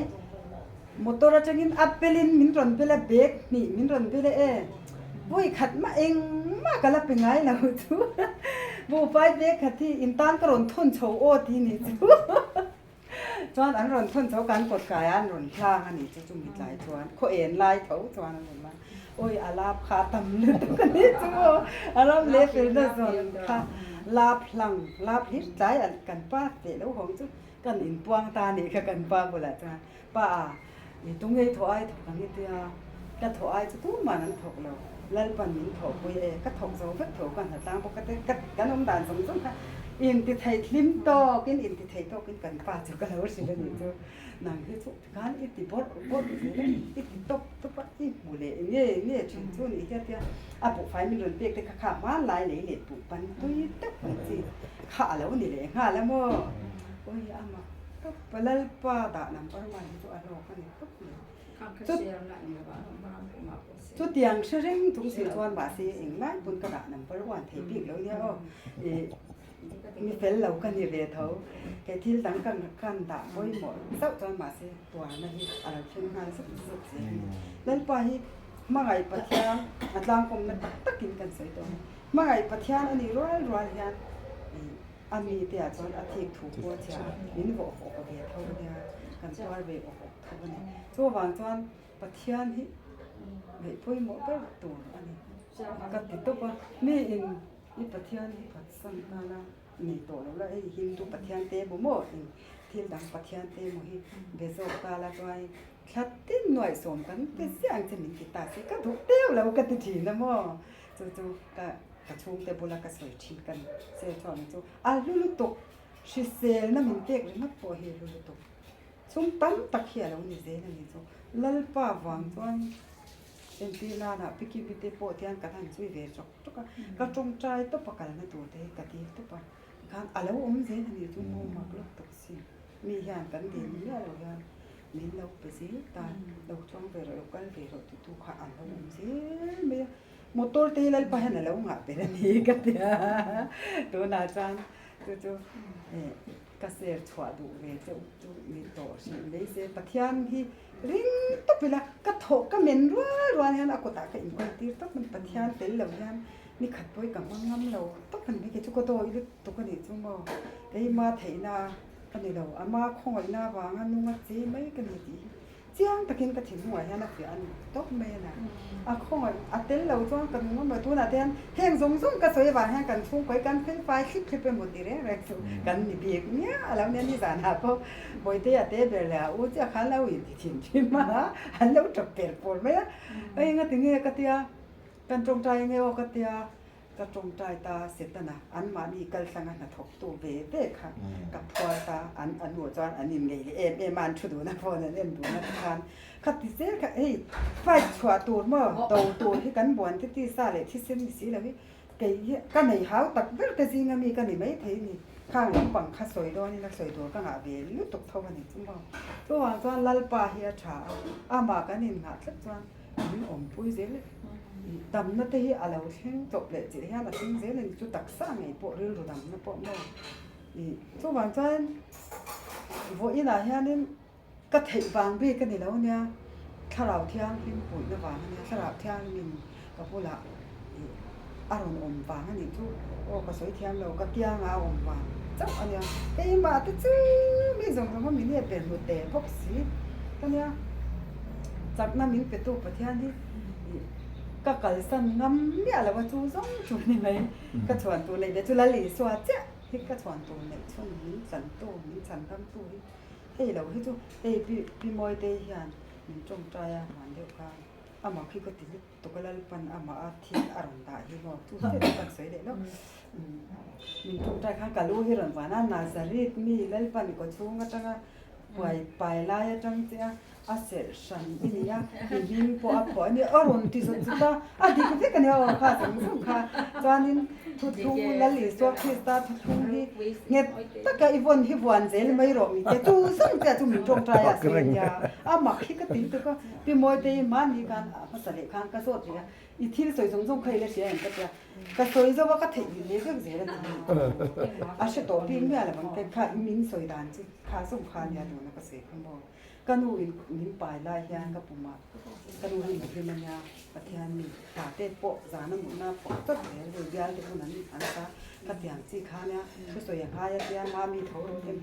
motor atangin a belin min rawn bel a, bag hnih min rawn bel a e. Vawi khat mah engmah ka la pe ngai lo chu buhfai bag khat hi in tan ka rawn thawn chho aw ti ni chu chuan an rawn thawn chho kan kawt kai a an rawn hlang a ni chu chumi tlai chuan khaw en lai tho chuan an rawn hlang awi a lap kha a tam lutuk a ni chu aw a ram leh felna zawn kha lap hlang lap hlir tlai a kan pa teh lo hawng chu kan inpuang ta a nih kha kan pa bulah chuan Pa a, i tu ngei thawh ai thawk ang i tia, ka thawh ai chu tumah an thawk lo, Lalpan min thawhpui e, ka thawk zo vek tho ka hnatlang bawk ka te, ka kan awm dan zawng zawng kha inti thei hlim tawkin inti thei tawkin kan pa chu ka lo hrilh a nih chu, nang hi chu tikhan i ti bawrh bawrh zel a, i ti tawp tawp a, i hmu leh nge nge thin chu nih hian tia a buhfai min rawn pek te kha kha hmanlai lei leh buh pan tui tak ang chi kha a lo ni leh nghal a maw, awi a mak tawp. Pa Lalpa dah number one hi chu a hlawk a ni tawp mai. Chutiang hre reng chung si chuan mahse englai pawn ka dah number one thei bik lo nia aw. Ih mi fel lo ka ni ve tho. Kei thil dang ka kan dah pawimawh zauh chuan mahse tuarna hi a lo thleng nghal zuk zuk zel a ni. Lalpa hi hmangaih Pathian a tlangkawmna tak takin kan sawi tawh a ni. Hmangaih Pathian a nih rual rual hian ih A mi te ah chuan a thik thu pawh a chhia a, min vawh awk awk ve tho a nia, kan tuar ve awk awk tho a ni. Chuvang chuan Pathian hi ngaih pawimawh ber tur a ni. Ka ti tawp a, mi in i Pathian hi phatsan tana nei tawh lo la, hei Hindu Pathian te emaw maw eng thil dang Pathian te emaw hi be zawk ta la chuan thla tin nuaihsawm kan ti ziah ang che min ti ta se ka duh teuh lo ka ti thin a maw, chu chu ka Ka chhungte bula ka sawi thin ka ni. Sel chuan chu a hlu lutuk, hriselna min pek ringawt pawh hi a hlu lutuk. Chhung tam tak hi a lo ni zel a ni chu. Lalpa vang chuan entir nana piki bite pawh tian kan han zui ve chawk chawk a, ka tawngtai tawp a kalna tur te hi ka dil tawp a, tikhan a lo awm zel a ni chu maw mak lawk tawp si. Mi hian kan dil miah lo hian min lo pe zel ta, lo chuang ve rawh, lo kal ve rawh titu kha an lo awm zel mai a. Motor te hi Lalpa hian a lo ngah ber a ni ka ti a, tunah chuan chu chu ka ser chhuah duh ve chauh chu ni tawh hrih mai se, Pathian hi ring tawp ila ka thawh ka men rual rual hian a kutah ka inkawl tir tawp a ni, Pathian tel lo hian ni khat pawh hi ka hmang ngam lo tawp a ni mai, kei chu ka dawi lutuk a nih chu maw, keima theihna ka ni lo, ama khawngaihna avanga nunga che mai ka ni tih hi. Chiang takin ka thinlungah hian a fiah a ni tawp mai a na. A khawngaih a tel lo chuan ka nung emaw tunah te hian heng zawng zawng ka sawi avang hian kan chhungkawi kan fel fai thlip thlip emaw ti reng reng chu kan ni bik miah a lo nia nizanah pawh Bawihtea te ber leh a u chiah khan lo inti thin thin a, an lo tap per pur mai a, eng a ti nge ka tia kan tawngtai nge aw ka tia. Ka tawngtai ta Setana anmahni kaltlanga hnathawktu ve ve kha ka phuar ta, an a hnuah chuan an inngeih leh em em a, an thu dun a phone an en dun a tikhan kha ti zel kha hei fight chhuah tur maw do tur hi kan buan te tisa leh thisen ni si lo hi kei hi ka nei hau tak ber te zinga mi ka ni maithei ni khang lampang kha sawi dawnin a sawi tur ka ngah ve lutuk tho a ni chu maw chuvang chuan Lalpa hi a tha a, amah kan innghah tlat chuan min awmpui zel e. Damna te hi a lo thleng chawp leh chilh hian a thleng zel a ni chu taksa ngei pawh rilru damna pawh maw ih chuvang chuan vawiinah hianin ka theih vang bik a ni lo nia thlarau thianghlim puihna vang a nia thlarau thianghlimin ka bulah ih. A rawn awm vang a nih chu aw ka sawi thiam lo, ka kianga a awm vang chauh a nia. Keimah te chu mi zawng zawng a min e per hnute bawk si ka nia. Chakna min petu Pathian hi ka kalsan ngam miah lo a chu zawng chu a ni mai. Ka chhuan tur neih ve chu Lal Isua chiah hi ka chhuan tur neih chhun min tlantu, min chhandamtu hi hei lo hi chu hei Pi Pi Mawitei hian min tawngtai a huan deuh khan amah khi ka ti lut. Tuka Lalpan amah a thil a rawn dah hi maw chu chiah chu kan sawi leh lawk. Min tawngtai khan ka lu hi rawn van a, Nazareth mi Lalpan kaw chhung atanga puai pai lai atang che a, a serh hran i ni a, i hming pawh a phuah a ni a rawn ti zawt zawt a, a dik vek a nia aw kha zawng zawng kha. Chuanin thuthlung Lal Isua Krista thuthlung hi nghet taka i vawn hi vuan zel mai rawh mi tia chu zawng chiah chu min tawngtai a sawi a nia, a mak hi ka ti lutuk a. Pi Mawitei mahni khan a hmasa leh khan ka zawt rih a, i thil sawi zawng zawng kha i la hria em ka tia, ka sawi zo a ka theih nghilh leh vek zel a ti. A hre tawh bik miah lo ang te kha min sawi dan chu kha zawng kha nia tuna ka sawi kha maw. Ka nu in min pai lai hian ka pumah ka nu hi Muslim a nia, Pathian mi hla te pawh zan a mutna pawh chawt zel hei bial te pawn an an sa ka tiang chi kha nia thusawi a ngai a tia mami tho rawh te min.